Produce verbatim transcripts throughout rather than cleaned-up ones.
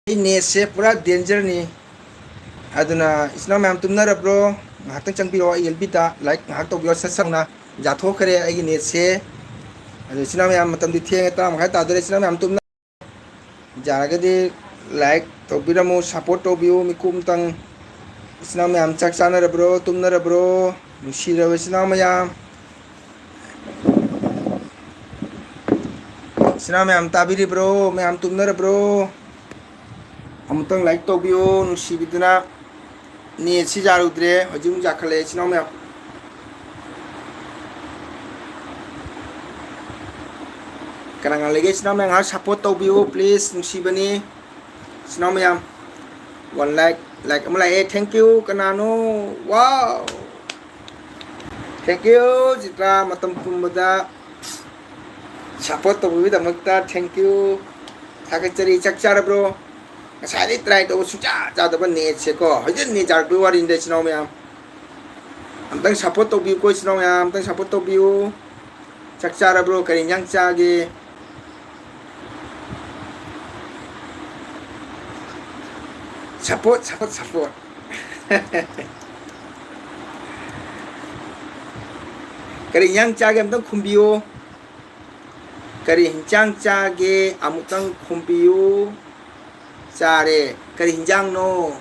ꯑꯩ ꯅꯦꯠꯁꯦ ꯄꯨꯔꯥ ꯗꯦꯟꯖꯔꯅꯤ꯫ ꯑꯗꯨꯅ ꯏꯆꯤꯟ ꯏꯅꯥꯎ ꯃꯌꯥꯝ ꯇꯨꯝꯅꯔꯕ꯭ꯔꯣ? ꯉꯥꯏꯍꯥꯛꯇꯪ ꯆꯪꯕꯤꯔꯛꯑꯣ ꯑꯩꯒꯤ ꯑꯦꯜ ꯕꯤꯗ꯫ ꯂꯥꯏꯛ ꯉꯥꯏꯍꯥꯛ ꯇꯧꯕꯤꯔꯣ, ꯁꯠ ꯁꯠꯅ꯫ ꯌꯥꯊꯣꯛꯈ꯭ꯔꯦ ꯑꯩꯒꯤ ꯅꯦꯠꯁꯦ꯫ ꯑꯗꯣ ꯏꯆꯤꯟ ꯏꯅꯥꯎ ꯃꯌꯥꯝ, ꯃꯇꯝꯗꯤ ꯊꯦꯡꯉꯦ, ꯇꯔꯥ ꯃꯈꯥꯏ ꯇꯥꯗꯣꯔꯦ꯫ ꯏꯆꯤꯟ ꯏꯅꯥꯎ ꯃꯌꯥꯝ ꯇꯨꯝꯅ ꯌꯥꯔꯒꯗꯤ ꯂꯥꯏꯛ ꯇꯧꯕꯤꯔꯝꯃꯨ, ꯁꯞꯄꯣꯔꯠ ꯇꯧꯕꯤꯌꯨ꯫ ꯃꯤꯀꯨꯞ ꯑꯝꯇꯪ, ꯏꯆꯤꯟ ꯏꯅꯥꯎ ꯃꯌꯥꯝ ꯆꯥꯛ ꯆꯥꯅꯔꯕ꯭ꯔꯣ, ꯇꯨꯝꯅꯔꯕ꯭ꯔꯣ? ꯅꯨꯡꯁꯤꯔꯕ ꯏꯆꯤꯟ ꯏꯅꯥꯎ ꯃꯌꯥꯝ, ꯏꯆꯤꯟ ꯏꯅꯥꯎ ꯃꯌꯥꯝ ꯇꯥꯕꯤꯔꯤꯕ꯭ꯔꯣ? ꯃꯌꯥꯝ ꯇꯨꯝꯅꯔꯕ꯭ꯔꯣ? ꯑꯃꯨꯛꯇꯪ ꯂꯥꯏꯛ ꯇꯧꯕꯤꯌꯨ ꯅꯨꯡꯁꯤꯕꯤꯗꯨꯅ꯫ ꯅꯦꯠꯁꯤ ꯌꯥꯔꯨꯗ꯭ꯔꯦ, ꯍꯧꯖꯤꯛ ꯑꯃꯨꯛ ꯌꯥꯈꯠꯂꯛꯑꯦ ꯏꯆꯤꯟ ꯏꯅꯥꯎ ꯃꯌꯥꯝ꯫ ꯀꯅꯥ ꯀꯅꯥ ꯂꯩꯒꯦ ꯏꯆꯤꯟ ꯏꯅꯥꯎ ꯃꯌꯥꯝ? ꯉꯥꯏꯍꯥꯛ ꯁꯞꯄꯣꯔꯠ ꯇꯧꯕꯤꯌꯨ ꯄ꯭ꯂꯤꯁ, ꯅꯨꯡꯁꯤꯕꯅꯤ ꯏꯆꯤꯟ ꯏꯅꯥꯎ ꯃꯌꯥꯝ꯫ ꯋꯥꯟ ꯂꯥꯏꯛ, ꯂꯥꯏꯛ ꯑꯃ ꯂꯥꯛꯑꯦ, ꯊꯦꯡꯀ꯭ꯌꯨ꯫ ꯀꯅꯥꯅꯣ? ꯋꯥꯎ! ꯊꯦꯡꯀ꯭ꯌꯨ ꯆꯤꯇ꯭ꯔꯥ, ꯃꯇꯝ ꯄꯨꯝꯕꯗ ꯁꯞꯄꯣꯔꯠ ꯇꯧꯕꯤꯕꯒꯤꯗꯃꯛꯇ ꯊꯦꯡꯀ꯭ꯌꯨ꯫ ꯊꯥꯒꯠꯆꯔꯤ꯫ ꯆꯥꯛ ꯆꯥꯔꯕ꯭ꯔꯣ? ꯉꯁꯥꯏꯗꯩ ꯇ꯭ꯔꯥꯏ ꯇꯧꯕ ꯁꯨꯡꯆꯥ ꯆꯥꯗꯕ ꯅꯦꯠꯁꯦꯀꯣ꯫ ꯍꯧꯖꯤꯛ ꯅꯦꯠ ꯌꯥꯔꯛꯄꯒꯤ ꯋꯥꯔꯤꯅꯤꯗ ꯏꯆꯤꯟ ꯏꯅꯥꯎ ꯃꯌꯥꯝ꯫ ꯑꯝꯇꯪ ꯁꯞꯄꯣꯔꯠ ꯇꯧꯕꯤꯌꯨꯀꯣ ꯏꯆꯤꯟ ꯏꯅꯥꯎ ꯃꯌꯥꯝ, ꯑꯝꯇꯪ ꯁꯞꯄꯣꯔꯠ ꯇꯧꯕꯤꯌꯨ꯫ ꯆꯥꯛ ꯆꯥꯔꯕ꯭ꯔꯣ? ꯀꯔꯤ ꯏꯟꯖꯥꯡ ꯆꯥꯒꯦ? Support, support, support. ꯀꯔꯤ ꯏꯟꯖꯥꯡ ꯆꯥꯒꯦ ꯑꯝꯇꯪ ꯈꯨꯝꯕꯤꯌꯨ꯫ ꯀꯔꯤ ꯍꯤꯟꯖꯥꯡ ꯆꯥꯒꯦ ꯑꯃꯨꯛꯇꯪ ꯈꯨꯝꯕꯤꯌꯨ꯫ ꯆꯥꯔꯦ꯫ ꯀꯔꯤ ꯍꯤꯟꯖꯥꯡꯅꯣ?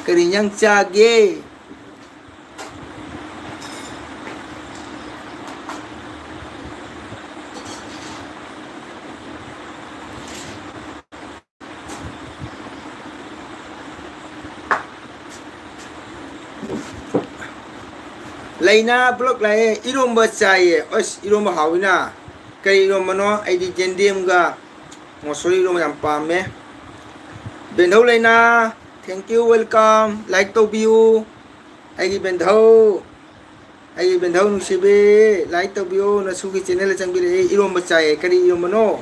ꯀꯔꯤ ꯍꯤꯟꯖꯥꯡ ꯆꯥꯒꯦ? ꯂꯩꯅꯥ ꯕ꯭ꯂꯣꯛ ꯂꯥꯛꯑꯦ꯫ ꯏꯔꯣꯝꯕ ꯆꯥꯏꯌꯦ꯫ ꯑꯁ, ꯏꯔꯣꯝꯕ ꯍꯥꯎꯋꯤꯅ꯫ ꯀꯔꯤ ꯏꯔꯣꯝꯕꯅꯣ? ꯑꯩꯗꯤ ꯌꯦꯟꯗꯦꯝꯒ ꯃꯣꯁꯣꯔꯤ ꯏꯔꯣꯝꯕ ꯌꯥꯝ ꯄꯥꯝꯃꯦ꯫ ꯕꯦꯟꯙꯧ ꯂꯩꯅꯥ, thank you, welcome, like ꯇꯧꯕꯤꯌꯨ꯫ ꯑꯩꯒꯤ ꯕꯦꯟꯙꯧ, ꯑꯩꯒꯤ ꯕꯦꯟꯙꯧ ꯅꯨꯡꯁꯤꯕꯤ, like ꯇꯧꯕꯤꯌꯨ꯫ ꯅꯁꯨꯒꯤ ꯆꯦꯅꯦꯜꯗ ꯆꯪꯕꯤꯔꯛꯑꯦ꯫ ꯏꯔꯣꯝꯕ ꯆꯥꯏꯌꯦ꯫ ꯀꯔꯤ ꯏꯔꯣꯝꯕꯅꯣ?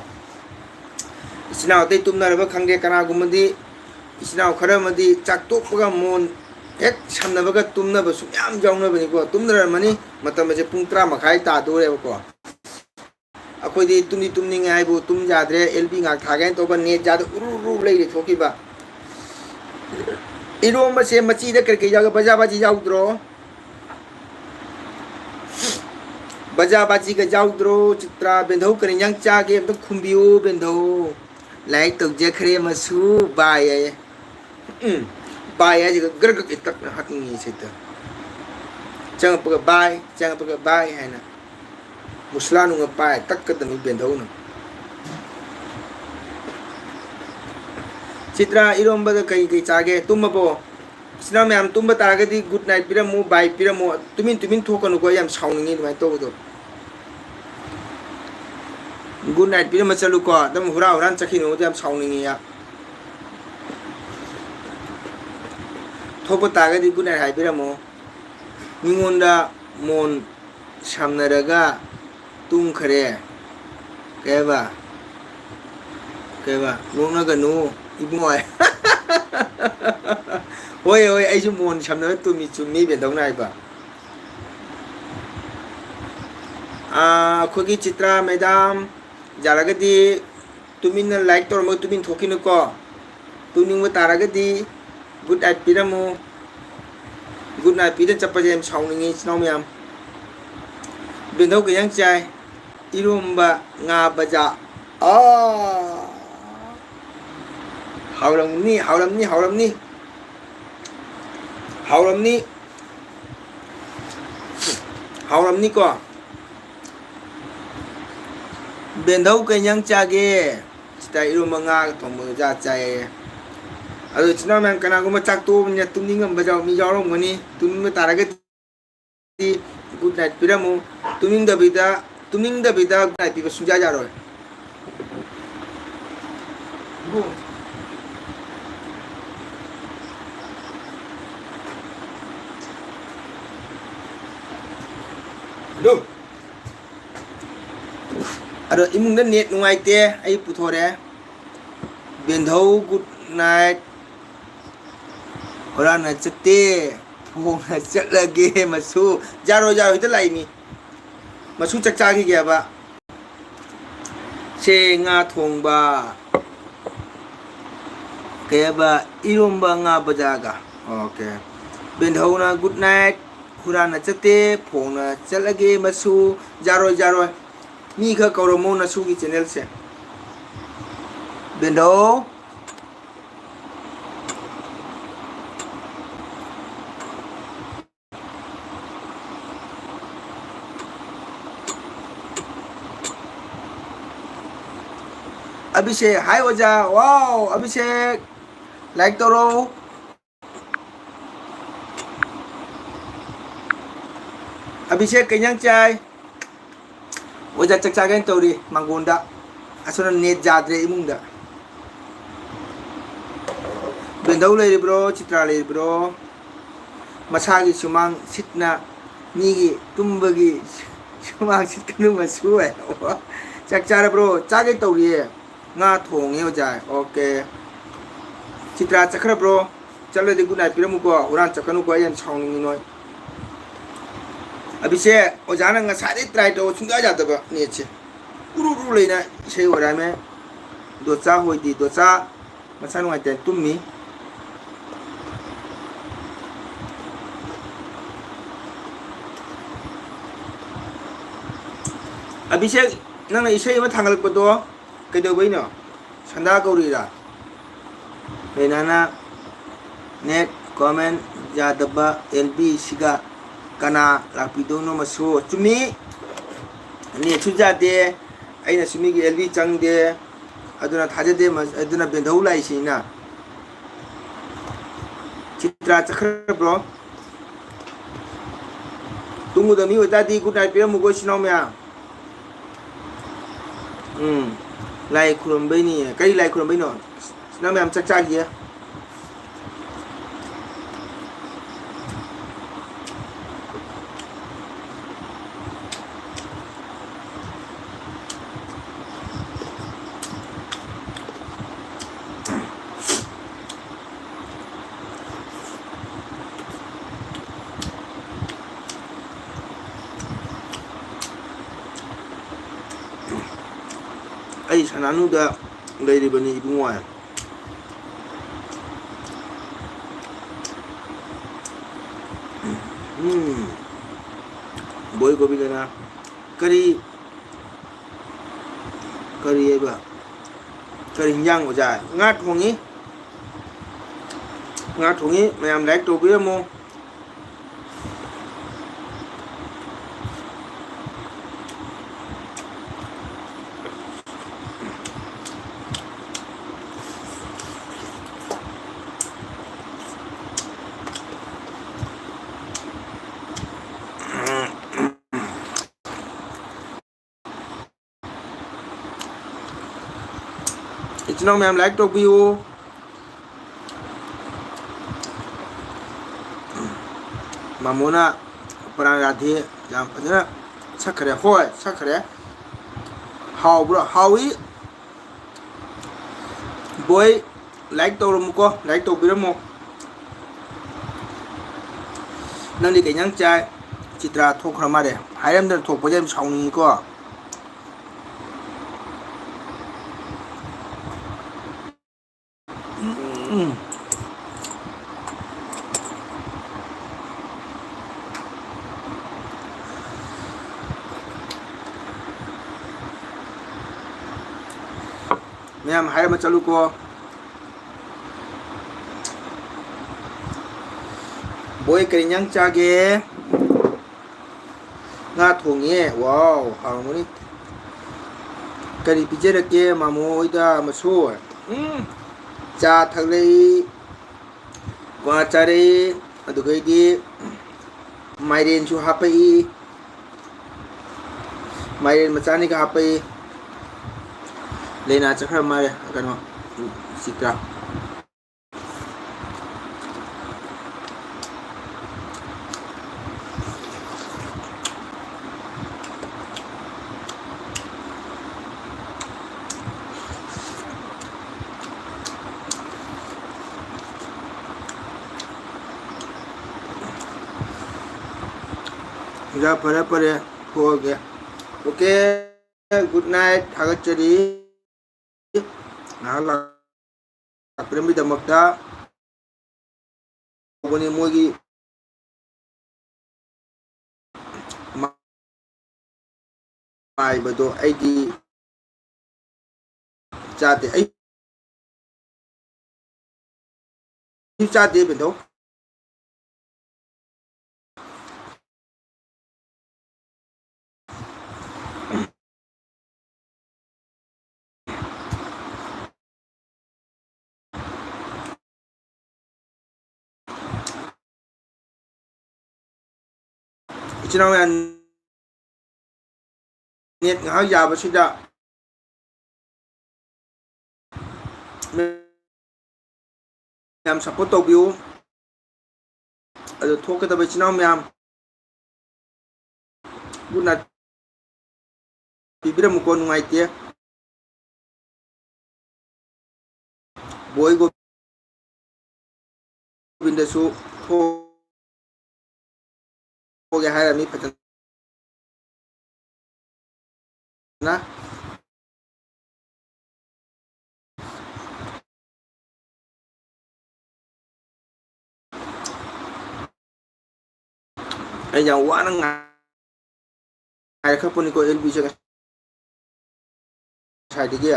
ꯏꯆꯤꯟ ꯏꯅꯥꯎ ꯑꯇꯩ ꯇꯨꯝꯅꯔꯕ ꯈꯪꯗꯦ꯫ ꯀꯅꯥꯒꯨꯝꯕꯗꯤ ꯏꯆꯤꯟ ꯏꯅꯥꯎ ꯈꯔ ꯑꯃꯗꯤ ꯆꯥꯛ ꯇꯣꯛꯄꯒ ꯃꯣꯟ ꯍꯦꯛ ꯁꯝꯅꯕꯒ ꯇꯨꯝꯅꯕꯁꯨ ꯃꯌꯥꯝ ꯌꯥꯎꯅꯕꯅꯤꯀꯣ꯫ ꯇꯨꯝꯅꯔꯝꯃꯅꯤ꯫ ꯃꯇꯝ ꯑꯁꯦ ꯄꯨꯡ ꯇꯔꯥ ꯃꯈꯥꯏ ꯇꯥꯗꯣꯔꯦꯕꯀꯣ꯫ ꯑꯩꯈꯣꯏꯗꯤ ꯇꯨꯝꯗꯤ ꯇꯨꯝꯅꯤꯡꯉꯦ ꯍꯥꯏꯕꯨ ꯇꯨꯝ ꯌꯥꯗ꯭ꯔꯦ꯫ ꯑꯦꯜ ꯕꯤ ꯉꯥꯏꯍꯥꯛ ꯊꯥꯒꯦꯅ ꯇꯧꯕ, ꯅꯦꯠ ꯌꯥꯗ ꯎꯔꯨ ꯎꯔꯨ ꯂꯩꯔꯦ ꯊꯣꯛꯈꯤꯕ꯫ ꯏꯔꯣꯝꯕꯁꯦ ꯃꯆꯤꯗ ꯀꯔꯤ ꯀꯔꯤ ꯌꯥꯎꯒꯦ? ꯕꯖꯥ ꯕꯥꯖꯤ ꯌꯥꯎꯗ꯭ꯔꯣ? ꯕꯖꯥ ꯕꯥꯖꯤꯒ ꯌꯥꯎꯗ꯭ꯔꯣ? ꯆꯤꯇ꯭ꯔꯥ, ꯕꯦꯟꯙꯧ ꯀꯔꯤ ꯏꯟꯖꯥꯡ ꯆꯥꯒꯦ? ꯑꯝꯇ ꯈꯨꯝꯕꯤꯌꯨ ꯕꯦꯟꯙꯧ꯫ ꯂꯥꯏꯛ ꯇꯧꯖꯈ꯭ꯔꯦ ꯃꯁꯨ꯫ ꯕꯥꯏ ꯍꯥꯏꯌꯦ꯫ ꯎꯝ꯫ ꯕꯥꯏ ꯍꯥꯏꯁꯤꯒ ꯒ꯭ꯔ ꯒ꯭ꯔ ꯇꯛꯅ ꯍꯥꯠꯅꯤꯡꯉꯤ ꯁꯤꯗ꯫ ꯆꯪꯉꯛꯄꯒ ꯕꯥꯏ, ꯆꯪꯉꯛꯄꯒ ꯕꯥꯏ ꯍꯥꯏꯅ꯫ ꯃꯨꯁꯂꯥ ꯅꯨꯡꯒ ꯄꯥꯏ ꯇꯛꯀꯗꯕꯅꯤ ꯕꯦꯟꯙꯧꯅ꯫ ꯆꯤꯇ꯭ꯔꯥ, ꯏꯔꯣꯝꯕꯗ ꯀꯩ ꯀꯩ ꯆꯥꯒꯦ? ꯇꯨꯝꯃꯕꯣ? ꯏꯆꯤꯟ ꯏꯅꯥꯎ ꯃꯌꯥꯝ ꯇꯨꯝꯕ ꯇꯥꯔꯒꯗꯤ good night ꯄꯤꯔꯝꯃꯨ, bye ꯄꯤꯔꯝꯃꯨ꯫ ꯇꯨꯃꯤꯟ ꯇꯨꯃꯤꯟ ꯊꯣꯛꯀꯅꯨꯀꯣ, ꯑꯩ ꯌꯥꯝ ꯁꯥꯎꯅꯤꯡꯉꯤ ꯑꯗꯨꯃꯥꯏꯅ ꯇꯧꯕꯗꯣ꯫ Good night ꯄꯤꯔꯝꯃ ꯆꯠꯂꯨꯀꯣ, ꯑꯗꯨꯝ ꯍꯨꯔꯥ ꯍꯨꯔꯥꯟ ꯆꯠꯈꯤꯅꯨ, ꯑꯗꯨ ꯌꯥꯝ ꯁꯥꯎꯅꯤꯡꯉꯤ꯫ ꯊꯣꯛꯄ ꯇꯥꯔꯒꯗꯤ good night ꯍꯥꯏꯕꯤꯔꯝꯃꯣ꯫ ꯃꯤꯉꯣꯟꯗ ꯃꯣꯟ ꯁꯝꯅꯔꯒ ꯇꯨꯝꯈꯔꯦ꯫ ꯀꯩꯕ? ꯀꯩꯕ? ꯅꯣꯛꯅꯒꯅꯨ ꯏꯕꯨꯡꯉꯣ꯫ ꯍꯣꯏ, ꯍꯣꯏ, ꯑꯩꯁꯨ ꯃꯣꯟ ꯁꯝꯅꯔ ꯇꯨꯝꯃꯤ, ꯆꯨꯝꯃꯤ ꯕꯦꯟꯗꯧꯅ ꯍꯥꯏꯕ꯫ ꯑꯥ, ꯑꯩꯈꯣꯏꯒꯤ ꯆꯤꯇ꯭ꯔꯥ ꯃꯦꯗꯥꯝ, ꯌꯥꯔꯒꯗꯤ ꯇꯨꯃꯤꯟꯅ like ꯇꯧꯔꯝꯃꯒ ꯇꯨꯃꯤꯟ ꯊꯣꯛꯈꯤꯅꯨꯀꯣ꯫ ꯇꯨꯝꯅꯤꯡꯕ ꯇꯥꯔꯒꯗꯤ good night ꯄꯤꯔꯝꯃꯨ꯫ Good night ꯄꯤꯗ ꯆꯠꯄꯁꯦ ꯌꯥꯝ ꯁꯥꯎꯅꯤꯡꯉꯤ, ꯏꯆꯤꯟ ꯏꯅꯥꯎ ꯃꯌꯥꯝ꯫ ꯕꯦꯟꯗꯧ ꯀꯩ ꯏꯟꯖꯥꯡ ꯆꯥꯏ? ꯏꯔꯣꯝꯕ, ꯉꯥ ꯕꯖꯥ꯫ ꯑꯥ! ꯍꯥꯎꯔꯝꯅꯤ, ꯍꯥꯎꯔꯝꯅꯤ, ꯍꯥꯎꯔꯝꯅꯤ꯫ ꯍꯥꯎꯔꯝꯅꯤ꯫ ꯍꯥꯎꯔꯝꯅꯤꯀꯣ? ꯕꯦꯟꯗꯧ ꯀꯩ ꯏꯟꯖꯥꯡ ꯆꯥꯒꯦ? ꯁꯤꯗ ꯏꯔꯣꯝꯕ ꯉꯥꯒ ꯊꯣꯡꯕꯒ ꯆꯥ ꯆꯥꯏꯌꯦ꯫ ꯑꯗꯣ ꯏꯆꯤꯟ ꯏꯅꯥꯎ ꯃꯌꯥꯝ ꯀꯅꯥꯒꯨꯝꯕ ꯆꯥꯛ ꯇꯣꯛꯑꯕꯅꯤꯅ ꯇꯨꯝꯅꯤꯡꯉꯝꯕ ꯌꯥꯎ-, ꯃꯤ ꯌꯥꯎꯔꯝꯒꯅꯤ꯫ ꯇꯨꯝꯅꯤꯡꯕ ꯇꯥꯔꯒꯗꯤ good night ꯄꯤꯔꯝꯃꯨ꯫ ꯇꯨꯝꯅꯤꯡꯗꯕꯤꯗ, ꯇꯨꯝꯅꯤꯡꯗꯕꯤꯗ good night ꯄꯤꯕ ꯁꯨꯡꯌꯥ ꯌꯥꯔꯣꯏ꯫ ꯑꯗꯣ ꯏꯃꯨꯡꯗ ꯅꯦꯠ ꯅꯨꯡꯉꯥꯏꯇꯦ, ꯑꯩ ꯄꯨꯊꯣꯔꯛꯑꯦ꯫ ꯕꯦꯟꯙꯧ good night꯫ ꯍꯨꯔꯥꯟꯅ ꯆꯠꯇꯦ, ꯊꯣꯡꯅ ꯆꯠꯂꯒꯦ ꯃꯁꯨ꯫ ꯌꯥꯔꯣꯏ, ꯌꯥꯔꯣꯏ, ꯍꯦꯛꯇ ꯂꯥꯛꯏ ꯃꯤ꯫ ꯃꯁꯨ ꯆꯥꯛ ꯆꯥꯈꯤꯒꯦ ꯍꯥꯏꯕ꯫ ꯁꯦ ꯉꯥ ꯊꯣꯡꯕ, ꯀꯩ ꯍꯥꯏꯕ, ꯏꯔꯣꯝꯕ ꯉꯥ ꯕꯖꯥꯒ꯫ ꯑꯣꯀꯦ꯫ ꯕꯦꯟꯙꯧꯅ good night, ꯍꯨꯔꯥꯟꯅ ꯆꯠꯇꯦ, ꯐꯣꯡꯅ ꯆꯠꯂꯒꯦ ꯃꯁꯨ꯫ ꯌꯥꯔꯣꯏ, ꯌꯥꯔꯣꯏ꯫ ꯃꯤ ꯈꯔ ꯀꯧꯔꯝꯃꯣ ꯅꯁꯨꯒꯤ channelꯁꯦ꯫ ꯕꯦꯟꯙꯧ꯫ ꯑꯚꯤꯁꯦꯛ, hi ꯑꯣꯖꯥ꯫ Wow, ꯑꯚꯤꯁꯦꯛ, like ꯇꯧꯔꯣ꯫ ꯑꯚꯤꯁꯦꯛ, ꯀꯩ ꯏꯟꯖꯥꯡ ꯆꯥꯏ? ꯑꯣꯖꯥ ꯆꯥꯛ ꯆꯥꯒꯦꯅ ꯇꯧꯔꯤ ꯃꯥꯡꯒꯣꯟꯗ꯫ ꯑꯁꯣꯝꯗ net ꯌꯥꯗ꯭ꯔꯦ ꯏꯃꯨꯡꯗ꯫ ꯕꯦꯟꯙꯧ ꯂꯩꯔꯤꯕ꯭ꯔꯣ? ꯆꯤꯇ꯭ꯔꯥ ꯂꯩꯔꯤꯕ꯭ꯔꯣ? ꯃꯁꯥꯒꯤ ꯁꯨꯃꯥꯡ ꯁꯤꯠꯅ ꯃꯤꯒꯤ ꯇꯨꯝꯕꯒꯤ ꯁꯨꯃꯥꯡ ꯁꯤꯠꯀꯅꯨ ꯃꯁꯨ ꯍꯥꯏ꯫ ꯆꯥꯛ ꯆꯥꯔꯕ꯭ꯔꯣ? ꯆꯥꯒꯦ ꯇꯧꯔꯤꯌꯦ꯫ ꯉꯥ ꯊꯣꯡꯉꯤ ꯑꯣꯖꯥ꯫ ꯑꯣꯀꯦ꯫ ꯆꯤꯇ꯭ꯔꯥ ꯆꯠꯈ꯭ꯔꯕ꯭ꯔꯣ? ꯆꯠꯂꯗꯤ good night ꯄꯤꯔꯝꯃꯨꯀꯣ꯫ ꯍꯨꯔꯥꯟ ꯆꯠꯀꯅꯨꯀꯣ, ꯑꯩ ꯌꯥꯝ ꯁꯥꯎꯅꯤꯡꯉꯤ ꯅꯣꯏ꯫ ꯑꯕꯤꯁꯦ, ꯑꯣꯖꯥꯅ ꯉꯁꯥꯏꯗꯩ try ꯇꯧꯕ ꯁꯨꯡꯌꯥ ꯌꯥꯗꯕ netꯁꯦ꯫ ꯎꯔꯨ ꯎꯔꯨ ꯂꯩꯅ ꯏꯁꯩ ꯑꯣꯏꯔꯛꯑꯝꯃꯦ꯫ ꯗꯣꯆꯥ ꯍꯣꯏꯗꯤ, ꯗꯣꯆꯥ ꯃꯁꯥ ꯅꯨꯡꯉꯥꯏꯇꯅ ꯇꯨꯝꯃꯤ꯫ ꯑꯕꯤꯁꯦꯛ, ꯅꯪꯅ ꯏꯁꯩ ꯑꯃ ꯊꯥꯡꯒꯠꯂꯛꯄꯗꯣ ꯀꯩꯗꯧꯕꯩꯅꯣ? ꯁꯟꯗꯥ ꯀꯧꯔꯤꯔꯥ? ꯔꯦꯅꯥꯅ net comment ꯌꯥꯗꯕ ꯑꯦꯜ ꯕꯤꯁꯤꯒ ꯀꯅꯥ ꯂꯥꯛꯄꯤꯗꯧꯅꯣ ꯃꯁꯨ? ꯆꯨꯝꯃꯤ, netꯁꯨ ꯌꯥꯗꯦ, ꯑꯩꯅꯁꯨ ꯃꯤꯒꯤ ꯑꯦꯜ ꯕꯤ ꯆꯪꯗꯦ, ꯑꯗꯨꯅ ꯊꯥꯖꯗꯦ, ꯃ-, ꯑꯗꯨꯅ ꯕꯦꯟꯙꯧ ꯂꯥꯛꯏꯁꯤꯅ꯫ ꯆꯤꯇ꯭ꯔꯥ ꯆꯠꯈ꯭ꯔꯕ꯭ꯔꯣ? ꯇꯨꯝꯒꯗꯕ ꯃꯤ ꯑꯣꯏꯇꯥꯔꯗꯤ good night ꯄꯤꯔꯝꯃꯨꯀꯣ, ꯏꯆꯤꯟ ꯏꯅꯥꯎ ꯃꯌꯥꯝ꯫ ꯎꯝ, ꯂꯥꯏ ꯈꯨꯔꯨꯝꯕꯩꯅꯤ꯫ ꯀꯔꯤ ꯂꯥꯏ ꯈꯨꯔꯨꯝꯕꯩꯅꯣ? ꯅꯪ ꯃꯌꯥꯝ ꯆꯥꯛ ꯆꯥꯈꯤꯒꯦ꯫ ꯅꯥꯅꯨꯗ ꯂꯩꯔꯤꯕꯅꯤ ꯏꯕꯨꯡꯉꯣ꯫ ꯎꯝ꯫ ꯕꯣꯏ ꯒꯣꯕꯤꯟꯗꯅ ꯀꯔꯤ, ꯀꯔꯤ ꯍꯥꯏꯕ? ꯀꯔꯤ ꯍꯤꯟꯖꯥꯡ ꯑꯣꯖꯥ? ꯉꯥ ꯊꯣꯡꯉꯤ꯫ ꯉꯥ ꯊꯣꯡꯉꯤ꯫ ꯃꯌꯥꯝ like ꯇꯧꯕꯤꯔꯝꯃꯣ꯫ ꯏꯆꯤꯟ ꯏꯅꯥꯎ ꯃꯌꯥꯝ like ꯇꯧꯕꯤꯌꯨ꯫ ꯃꯥꯃꯣꯅ ꯄ꯭ꯔꯥꯟ ꯔꯥꯙꯦ ꯌꯥꯝ ꯐꯖꯅ ꯁꯛꯈ꯭ꯔꯦ꯫ ꯍꯣꯏ, ꯁꯛꯈ꯭ꯔꯦ꯫ ꯍꯥꯎꯕ꯭ꯔꯣ? ꯍꯥꯎꯏ꯫ ꯕꯣꯏ, like ꯇꯧꯔꯝꯃꯨꯀꯣ, like ꯇꯧꯕꯤꯔꯝꯃꯣ꯫ ꯅꯪꯗꯤ ꯀꯩ ꯏꯟꯖꯥꯡ ꯆꯥꯏ? ꯆꯤꯇ꯭ꯔꯥ ꯊꯣꯛꯈ꯭ꯔ ꯃꯥꯜꯂꯦ꯫ ꯍꯥꯏꯔꯝꯗꯅ ꯊꯣꯛꯄꯁꯦ ꯌꯥꯝ ꯁꯥꯎꯅꯤꯡꯉꯤꯀꯣ꯫ ꯎꯝ꯫ ꯃꯌꯥꯝ ꯍꯥꯏꯔꯝꯃ ꯆꯠꯂꯨꯀꯣ꯫ ꯕꯣꯏ, ꯀꯔꯤ ꯏꯟꯖꯥꯡ ꯆꯥꯒꯦ? ꯉꯥ ꯊꯣꯡꯉꯦ꯫ ꯋꯥꯎ, ꯍꯥꯎꯔꯝꯒꯅꯤ꯫ ꯀꯔꯤ ꯄꯤꯖꯔꯛꯀꯦ ꯃꯥꯃꯣ ꯍꯣꯏꯗ, ꯃꯁꯨ? ꯎꯝ, ꯆꯥ ꯊꯛꯂꯛꯏ, ꯀ꯭ꯋꯥ ꯆꯥꯔꯛꯏ, ꯑꯗꯨꯗꯩꯗꯤ ꯃꯥꯏꯔꯦꯟꯁꯨ ꯍꯥꯞꯄꯛꯏ, ꯃꯥꯏꯔꯦꯟ ꯃꯆꯥꯅꯤꯒ ꯍꯥꯞꯄꯛꯏ꯫ ꯂꯩꯅꯥ ꯆꯠꯈ꯭ꯔ ꯃꯥꯜꯂꯦ, ꯀꯩꯅꯣ, ꯆꯤꯇ꯭ꯔꯥ꯫ ꯌꯥ, ꯐꯔꯦ, ꯐꯔꯦ, ꯊꯣꯛꯑꯒꯦ꯫ OK, good night, ꯊꯥꯒꯠꯆꯔꯤ꯫ ꯉꯥꯏꯍꯥꯛ ꯂꯥꯛꯄꯤꯔꯝꯕꯒꯤꯗꯃꯛꯇ ꯇꯧꯕꯅꯤ꯫ ꯃꯣꯏꯒꯤ ꯃꯥꯏꯕꯗꯣ ꯑꯩꯗꯤ ꯆꯥꯗꯦ꯫ ꯑꯩ ꯆꯥꯗꯦ, ꯕꯦꯟꯗꯣ꯫ ꯏꯆꯤꯟ ꯏꯅꯥꯎ ꯃꯌꯥꯝ, ꯅꯦꯠ ꯉꯥꯏꯍꯥꯛ ꯌꯥꯕꯁꯤꯗ ꯃꯌꯥꯝ ꯁꯞꯄꯣꯔꯠ ꯇꯧꯕꯤꯌꯨ꯫ ꯑꯗꯨ ꯊꯣꯛꯀꯗꯕ ꯏꯆꯤꯟ ꯏꯅꯥꯎ ꯃꯌꯥꯝ, ꯒꯨꯗ ꯅꯥꯏꯠ ꯄꯤꯕꯤꯔꯝꯃꯨꯀꯣ, ꯅꯨꯡꯉꯥꯏꯇꯦ꯫ ꯕꯣꯏ ꯒꯣꯕꯤꯟꯗꯁꯨ ꯊꯣꯛꯑꯒꯦ ꯍꯥꯏꯔꯝꯃꯤ ꯐꯖꯅ꯫ ꯑꯩ ꯌꯥꯝ ꯋꯥꯅ ꯉꯥꯏ-, ꯉꯥꯏꯔꯛꯈ꯭ꯔꯄꯣꯠꯅꯤꯀꯣ ꯑꯦꯜ ꯕꯤꯁꯦ ꯉꯁꯥꯏꯗꯒꯤ꯫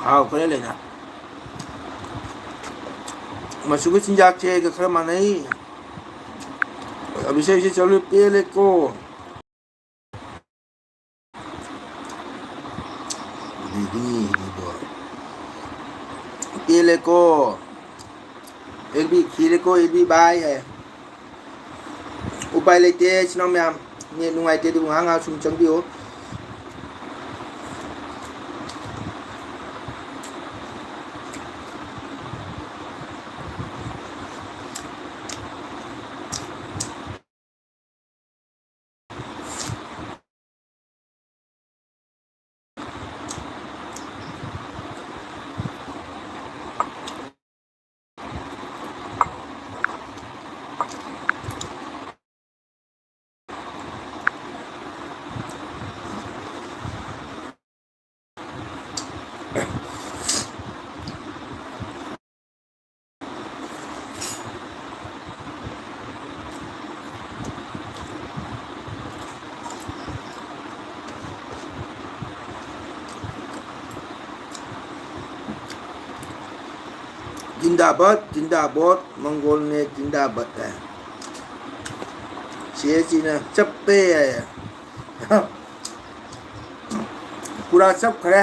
ꯍꯥꯎ ꯈꯔ ꯂꯩꯅ꯫ ꯃꯆꯨꯒ ꯆꯤꯟꯖꯥꯛꯁꯦ ꯑꯩꯒ ꯈꯔ ꯃꯥꯟꯅꯩ꯫ ꯑꯕꯤꯁꯦꯛꯁꯦ ꯆꯠꯂꯨ ꯄꯦꯜꯂꯦꯀꯣ꯫ ꯄꯦꯜꯂꯦꯀꯣ꯫ ꯑꯦꯜ ꯕꯤ ꯈꯤꯔꯦꯀꯣ, ꯑꯦꯜ ꯕꯤ ꯚꯥꯏ ꯍꯥꯏ꯫ ꯎꯄꯥꯏ ꯂꯩꯇꯦ ꯏꯆꯤꯟ ꯏꯅꯥꯎ ꯃꯌꯥꯝ, ꯅꯦꯠ ꯅꯨꯡꯉꯥꯏꯇꯦ, ꯑꯗꯨꯕꯨ ꯉꯥꯏꯍꯥꯛ ꯉꯥꯏꯍꯥꯛ ꯁꯨꯝ ꯆꯪꯕꯤꯌꯨ꯫ ꯖꯤꯟꯗꯥꯕꯥꯗ, ꯖꯤꯟꯗꯥꯕꯥꯗ, ꯃꯪꯒꯣꯜꯅꯦ ꯖꯤꯟꯗꯥꯕꯥꯗ ꯍꯥꯏ꯫ ꯁꯤ ꯑꯦꯁ ꯁꯤꯅ ꯆꯞꯄꯦ ꯍꯥꯏꯌꯦ꯫ ꯄꯨꯔꯥ ꯆꯞꯈ꯭ꯔꯦ꯫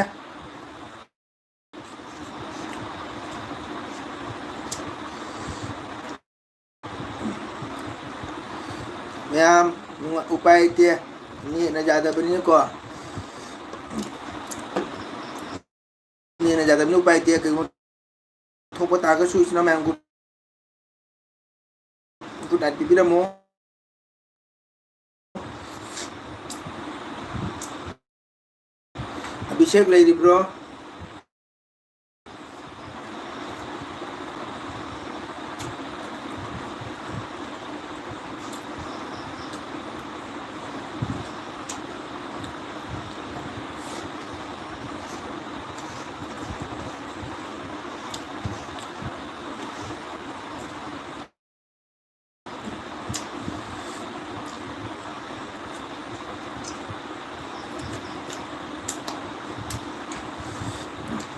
ꯃꯌꯥꯝ ꯅꯨꯡꯉꯥꯏ-, ꯎꯄꯥꯏ ꯂꯩꯇꯦ꯫ ꯅꯦꯠꯅ ꯌꯥꯗꯕꯅꯤꯅꯀꯣ꯫ ꯅꯦꯠꯅ ꯌꯥꯗꯕꯅꯤꯅ ꯎꯄꯥꯏ ꯂꯩꯇꯦ꯫ ꯀꯩꯒꯨꯝꯕ ꯊꯣꯛꯄ ꯇꯥꯔꯒꯁꯨ ꯏꯆꯤꯟ ꯏꯅꯥꯎ ꯃꯌꯥꯝ ꯒꯨꯗ ꯅꯥꯏꯠ ꯄꯤꯕꯤꯔꯝꯃꯣ꯫ ꯑꯕꯤꯁꯦꯛ ꯂꯩꯔꯤꯕ꯭ꯔꯣ?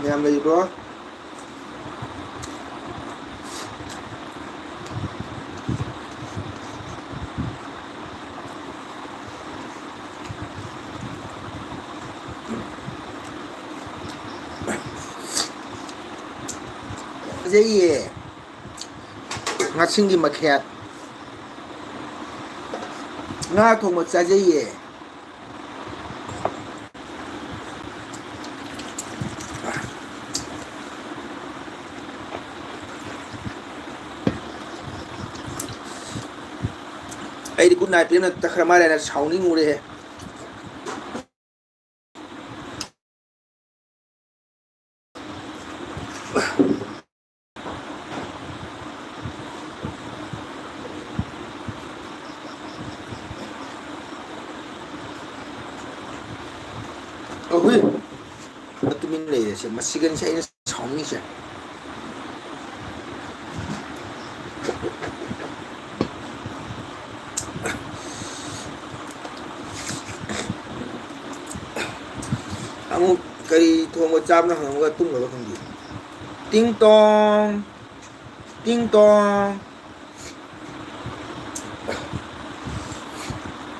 ꯃꯌꯥꯝ ꯂꯩꯔꯤꯕ꯭ꯔꯣ? ꯐꯖꯩꯌꯦ꯫ ꯉꯥꯁꯤꯡꯒꯤ ꯃꯈꯦꯠ꯫ ꯉꯥ ꯊꯣꯡꯕ ꯆꯥꯖꯩꯌꯦ꯫ ꯑꯩꯗꯤ good night ꯄꯤꯔꯝꯅ ꯇꯠꯈ꯭ꯔ ꯃꯥꯜꯂꯦꯅ ꯁꯥꯎꯅꯤꯡꯉꯨꯔꯦꯍꯦ꯫ ꯑꯍꯨꯏ꯫ ꯇꯨꯃꯤꯟ ꯂꯩꯔꯦꯁꯦ꯫ ꯃꯁꯤꯒꯅꯤꯁꯦ ꯑꯩꯅ ꯁꯥꯎꯅꯤꯡꯉꯤꯁꯦ꯫ ꯑꯃꯨꯛ ꯀꯔꯤ ꯊꯣꯡꯕ ꯆꯥꯕꯅꯣ ꯍꯪꯉꯒ ꯇꯨꯝꯈ꯭ꯔꯕ ꯈꯪꯗꯦ꯫ ꯇꯤꯡ ꯇꯣꯡ, ꯇꯤꯡ ꯇꯣꯡ꯫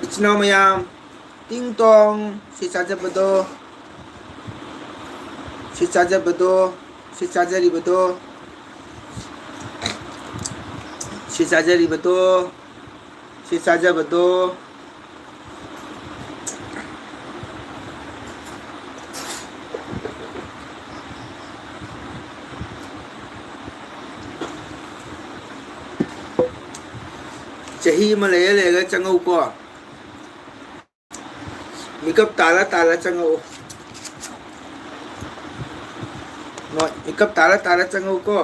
ꯏꯆꯤꯟ ꯏꯅꯥꯎ ꯃꯌꯥꯝ, ꯇꯤꯡ ꯇꯣꯡ꯫ ꯁꯤ ꯆꯥꯖꯕꯗꯣ, ꯁꯤ ꯆꯥꯖꯕꯗꯣ, ꯁꯤ ꯆꯥꯖꯔꯤꯕꯗꯣ, ꯁꯤ ꯆꯥꯖꯔꯤꯕꯗꯣ, ꯁꯤ ꯆꯥꯖꯕꯗꯣ꯫ ꯆꯍꯤ ꯑꯃ ꯂꯩꯔ ꯂꯩꯔꯒ ꯆꯪꯉꯧꯀꯣ꯫ ꯃꯤꯀꯞ ꯇꯥꯜꯂ ꯇꯥꯜꯂ ꯆꯪꯉꯛꯎ꯫ ꯅꯣꯏ ꯃꯤꯀꯞ ꯇꯥꯜꯂ ꯇꯥꯜꯂ ꯆꯪꯉꯛꯎꯀꯣ꯫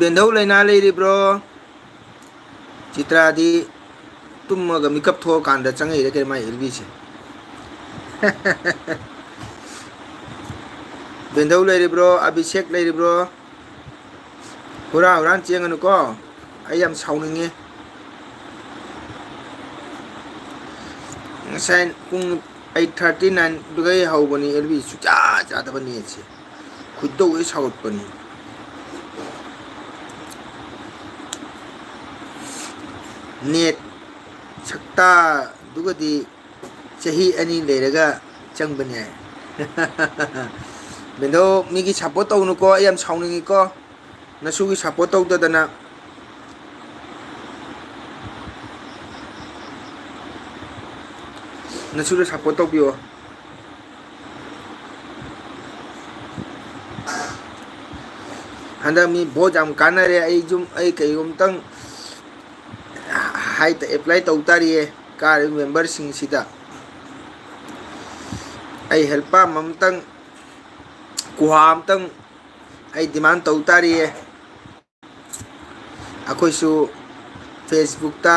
ꯕꯦꯟꯙꯧ ꯂꯩꯅꯥ ꯂꯩꯔꯤꯕ꯭ꯔꯣ? ꯆꯤꯇ꯭ꯔꯥꯗꯤ ꯇꯨꯝꯃꯒ ꯃꯤꯀꯞ ꯊꯣꯛꯑꯀꯥꯟꯗ ꯆꯪꯉꯛꯏꯔ ꯀꯩꯅꯣ ꯃꯥꯏ ꯑꯦꯜ ꯕꯤꯁꯦ꯫ ꯕꯦꯟꯙꯧ ꯂꯩꯔꯤꯕ꯭ꯔꯣ? ꯑꯕꯤꯁꯦꯛ ꯂꯩꯔꯤꯕ꯭ꯔꯣ? ꯍꯨꯔꯥꯟ ꯍꯨꯔꯥꯟ ꯆꯦꯟꯒꯅꯨꯀꯣ꯫ ꯑꯩ ꯌꯥꯝ ꯁꯥꯎꯅꯤꯡꯉꯦ꯫ ꯉꯁꯥꯏ ꯄꯨꯡ ꯑꯩꯠ ꯊꯥꯔꯇꯤ ꯅꯥꯏꯟꯗꯨꯒꯩ ꯍꯧꯕꯅꯤ, ꯑꯦꯜ ꯕꯤ ꯁꯨꯡꯆꯥ ꯆꯥꯗꯕ ꯅꯦꯠꯁꯦ꯫ ꯈꯣꯏꯗꯧ ꯍꯦꯛ ꯁꯥꯎꯒꯠꯄꯅꯤ꯫ ꯅꯦꯠ ꯁꯛꯇꯥꯗꯨꯒꯗꯤ ꯆꯍꯤ ꯑꯅꯤ ꯂꯩꯔꯒ ꯆꯪꯕꯅꯦ꯫ ꯕꯦꯟꯗꯣ, ꯃꯤꯒꯤ ꯁꯞꯄꯣꯔꯠ ꯇꯧꯅꯨꯀꯣ, ꯑꯩ ꯌꯥꯝ ꯁꯥꯎꯅꯤꯡꯉꯤꯀꯣ꯫ ꯅꯁꯨꯒꯤ ꯁꯞꯄꯣꯔꯠ ꯇꯧꯗꯗꯅ꯫ ꯅꯁꯨꯗ ꯁꯞꯄꯣꯔꯠ ꯇꯧꯕꯤꯌꯣ꯫ ꯍꯟꯗꯛ ꯃꯤ ꯚꯣꯠ ꯌꯥꯝ ꯀꯥꯟꯅꯔꯦ꯫ ꯑꯩ ꯌꯨꯝ, ꯑꯩ ꯀꯩꯒꯨꯝꯇꯪ ꯍꯥꯏ ꯑꯦꯄ꯭ꯂꯥꯏ ꯇꯧ ꯇꯥꯔꯤꯌꯦ ꯀꯥꯔꯤꯕ ꯃꯦꯝꯕꯔꯁꯤꯡꯁꯤꯗ꯫ ꯑꯩ ꯍꯦꯜ ꯄꯝ ꯑꯃꯇꯪ, ꯀꯨꯍꯥ ꯑꯃꯇꯪ ꯑꯩ ꯗꯤꯃꯥꯟ ꯇꯧ ꯇꯥꯔꯤꯌꯦ꯫ ꯑꯩꯈꯣꯏꯁꯨ ꯐꯦꯁꯕꯨꯛꯇ,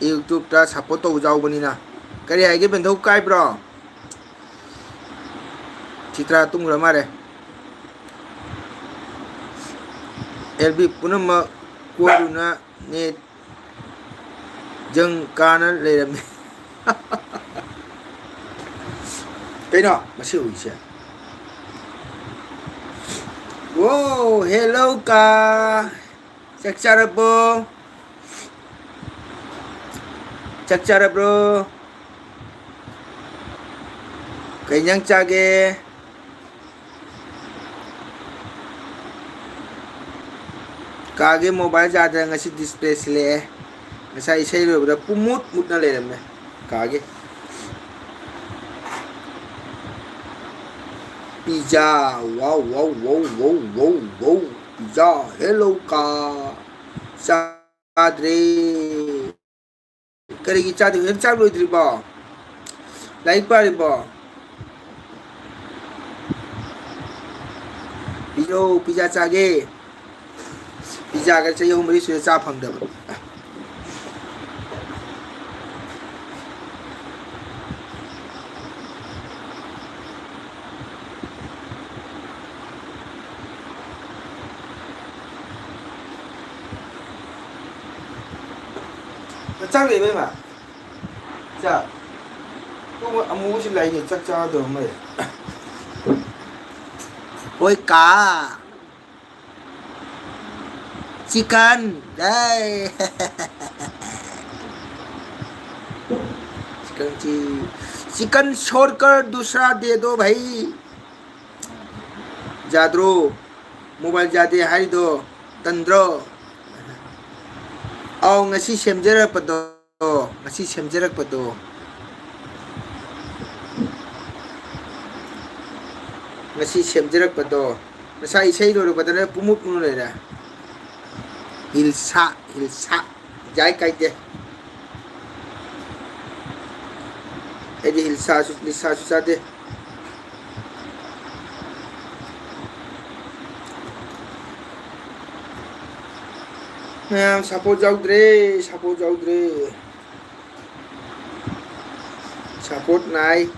ꯌꯨꯇ꯭ꯌꯨꯕꯇ ꯁꯞꯄꯣꯔꯠ ꯇꯧꯕ ꯌꯥꯎꯕꯅꯤꯅ꯫ ꯀꯔꯤ ꯍꯥꯏꯒꯦ, ꯕꯦꯟꯊꯧ ꯀꯥꯏꯕ꯭ꯔꯣ? ꯆꯤꯇ꯭ꯔꯥ ꯇꯨꯝꯈ꯭ꯔ ꯃꯥꯜꯂꯦ꯫ ꯑꯦꯜ ꯕꯤ ꯄꯨꯝꯅꯃꯛ ꯀꯣꯏꯔꯨꯅ ꯅꯦꯠ ꯖꯪ ꯀꯥꯅ ꯂꯩꯔꯝꯃꯤ꯫ ꯀꯩꯅꯣ ꯃꯁꯤ ꯍꯨꯏꯁꯦ? ꯋꯣ, ꯍꯦꯜꯂꯣ ꯀꯥ꯫ ꯆꯥꯛ ꯆꯥꯔꯕꯣ? ꯆꯥꯛ ꯆꯥꯔꯕ꯭ꯔꯣ? ꯀꯩ ꯏꯟꯖꯥꯡ ꯆꯥꯒꯦ? ꯀꯥꯒꯤ ꯃꯣꯕꯥꯏꯜ ꯌꯥꯗ꯭ꯔꯦ, ꯉꯁꯤ ꯗꯤꯁꯄ꯭ꯂꯦ ꯁꯤꯜꯂꯛꯑꯦ꯫ ꯉꯁꯥꯏ ꯏꯁꯩ ꯂꯣꯏꯕꯗ ꯄꯨꯝꯃꯨꯠ ꯃꯨꯠꯅ ꯂꯩꯔꯝꯃꯦ ꯀꯥꯒꯤ꯫ ꯄꯤꯖꯥ, ꯋꯥꯎ, ꯋꯥꯎ, ꯋꯧ, ꯋꯧ, ꯋꯧ, ꯋꯧ, ꯄꯤꯖꯥ, ꯍꯦꯜꯂꯣ ꯀꯥ꯫ ꯆꯥꯗ꯭ꯔꯦ꯫ ꯀꯔꯤꯒꯤ ꯆꯥꯗ꯭ꯔꯤꯕ? ꯅꯪ ꯆꯥꯛ ꯂꯣꯏꯗ꯭ꯔꯤꯕꯣ? ꯂꯥꯏꯔꯤꯛ ꯄꯥꯔꯤꯕꯣ? ꯄꯤꯖꯧ, ꯄꯤꯖꯥ ꯆꯥꯒꯦ꯫ ꯄꯤꯖꯥꯒ ꯆꯍꯤ ꯑꯍꯨꯝ ꯃꯔꯤ ꯁꯨꯔꯦ ꯆꯥ ꯐꯪꯗꯕ꯫ ꯆꯥꯛ ꯂꯩꯕ ꯏꯃꯥ? ꯆꯥꯛ꯫ ꯑꯃꯨꯕꯁꯤ ꯂꯩꯅꯤ, ꯆꯥꯛ ꯆꯥꯗꯧ ꯑꯃ ꯂꯩ꯫ ꯍꯣꯏ ꯀꯥ꯫ ꯆꯤꯀꯟ꯫ ꯑꯦ꯫ ꯆꯤꯀꯟ ꯆꯤ-, ꯆꯤꯀꯟ ꯁꯣꯔꯀꯔ ꯗꯨꯁꯔꯥ ꯗꯦ ꯗꯣ ꯚꯥꯏ꯫ ꯌꯥꯗ꯭ꯔꯣ? ꯃꯣꯕꯥꯏꯜ ꯌꯥꯗꯦ ꯍꯥꯏꯔꯤꯗꯣ ꯇꯟꯗ꯭ꯔꯣ? ꯑꯥꯎ, ꯉꯁꯤ ꯁꯦꯝꯖꯔꯛꯄꯗꯣ, ꯉꯁꯤ ꯁꯦꯝꯖꯔꯛꯄꯗꯣ, ꯉꯁꯤ ꯁꯦꯝꯖꯔꯛꯄꯗꯣ, ꯉꯁꯥꯏ ꯏꯁꯩ ꯂꯣꯏꯔꯛꯄꯗꯅ ꯄꯨꯡꯃꯨꯠ ꯃꯨꯠ ꯂꯩꯔꯦ꯫ ꯍꯤꯜꯁꯥ, ꯍꯤꯜꯁꯥ꯫ ꯌꯥꯏ, ꯀꯥꯏꯗꯦ꯫ ꯑꯩꯗꯤ ꯍꯤꯜꯁꯥꯁꯨ, ꯂꯤꯁꯥꯁꯨ ꯆꯥꯗꯦ꯫ ꯃꯌꯥꯝ ꯁꯞꯄꯣꯔꯠ ꯌꯥꯎꯗ꯭ꯔꯦ, ꯁꯞꯄꯣꯔꯠ ꯌꯥꯎꯗ꯭ꯔꯦ꯫ ꯁꯞꯄꯣꯔꯠ ꯅꯥꯏ꯫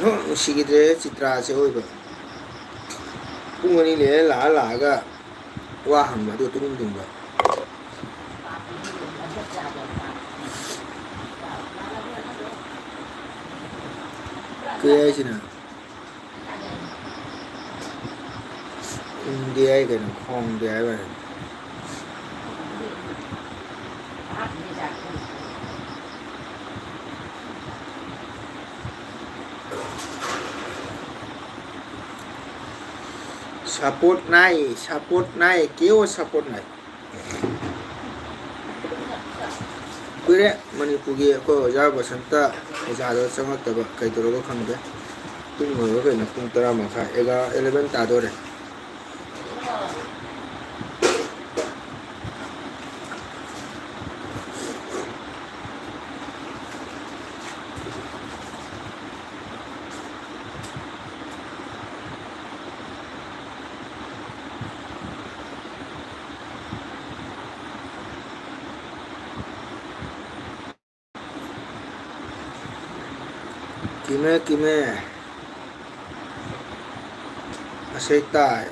ꯅꯨꯡꯁꯤꯈꯤꯗ꯭ꯔꯦ ꯆꯤꯇ꯭ꯔꯥꯁꯦ ꯑꯣꯏꯕ꯫ ꯄꯨꯡ ꯑꯅꯤ ꯂꯩꯔ ꯂꯥꯛꯑ ꯂꯥꯛꯑꯒ ꯋꯥ ꯍꯪꯕ, ꯑꯗꯨꯒ ꯇꯨꯃꯤꯟ ꯇꯨꯝꯕ꯫ ꯀꯩ ꯍꯥꯏꯁꯤꯅ? ꯈꯣꯡꯗꯦ ꯍꯥꯏ ꯀꯩꯅꯣ? ꯈꯣꯡꯗꯦ ꯍꯥꯏꯕ꯫ ꯁꯄꯣꯔꯠ ꯅꯥꯏ, ꯁꯄꯣꯔꯠ ꯅꯥꯏ, ꯀꯦ ꯑꯣ ꯁꯄꯣꯔꯠ ꯅꯥꯏ꯫ ꯀꯨꯏꯔꯦ ꯃꯅꯤꯄꯨꯔꯒꯤ ꯑꯩꯈꯣꯏ ꯑꯣꯖꯥ ꯕꯁꯟꯇ ꯑꯣꯖꯥꯗ ꯆꯪꯉꯛꯇꯕ, ꯀꯩꯗꯧꯔꯕ ꯈꯪꯗꯦ꯫ ꯇꯨꯝꯈ꯭ꯔꯕ ꯀꯩꯅꯣ, ꯄꯨꯡ ꯇꯔꯥ ꯃꯈꯥꯏ, ꯑꯦꯒꯥꯔꯣ, ꯑꯦꯂꯦꯚꯦꯟ ꯇꯥꯗꯣꯔꯦ꯫ ꯀꯤꯃꯦ, ꯀꯤꯃꯦ꯫ ꯑꯁꯦꯛ ꯇꯥꯏ꯫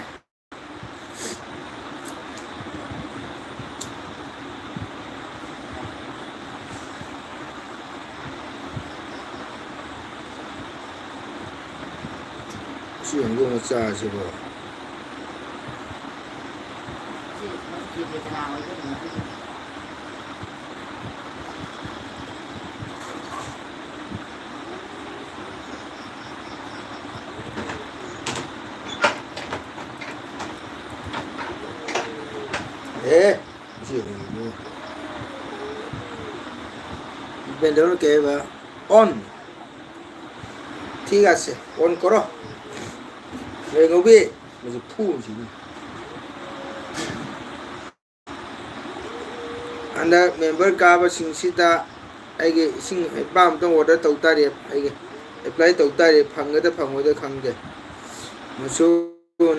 ꯁꯤ ꯌꯦꯡꯒꯦ ꯃꯆꯥꯁꯤꯕꯣ꯫ ꯑꯦ, ꯁꯤ ꯌꯦꯡꯉꯨ꯫ ꯕꯦꯟꯗꯔ ꯀꯩ ꯍꯥꯏꯕ? On꯫ ठीक আছে, on करो। ꯂꯩꯉꯧꯕꯤ, ꯃꯁꯤ ꯐꯨꯁꯤꯅꯤ꯫ ꯍꯟꯗꯛ member ꯀꯥꯕꯁꯤꯡꯁꯤꯗ ꯑꯩꯒꯤ ꯏꯁꯤꯡ ꯍꯩꯄꯥ ꯑꯝꯇꯪ order ꯇꯧ ꯇꯥꯔꯦ꯫ ꯑꯩꯒꯤ apply ꯇꯧ ꯇꯥꯔꯦ, ꯐꯪꯒꯗ꯭ꯔꯥ ꯐꯪꯉꯣꯏꯗ꯭ꯔꯥ ꯈꯪꯗꯦ꯫ ꯃꯆꯨ,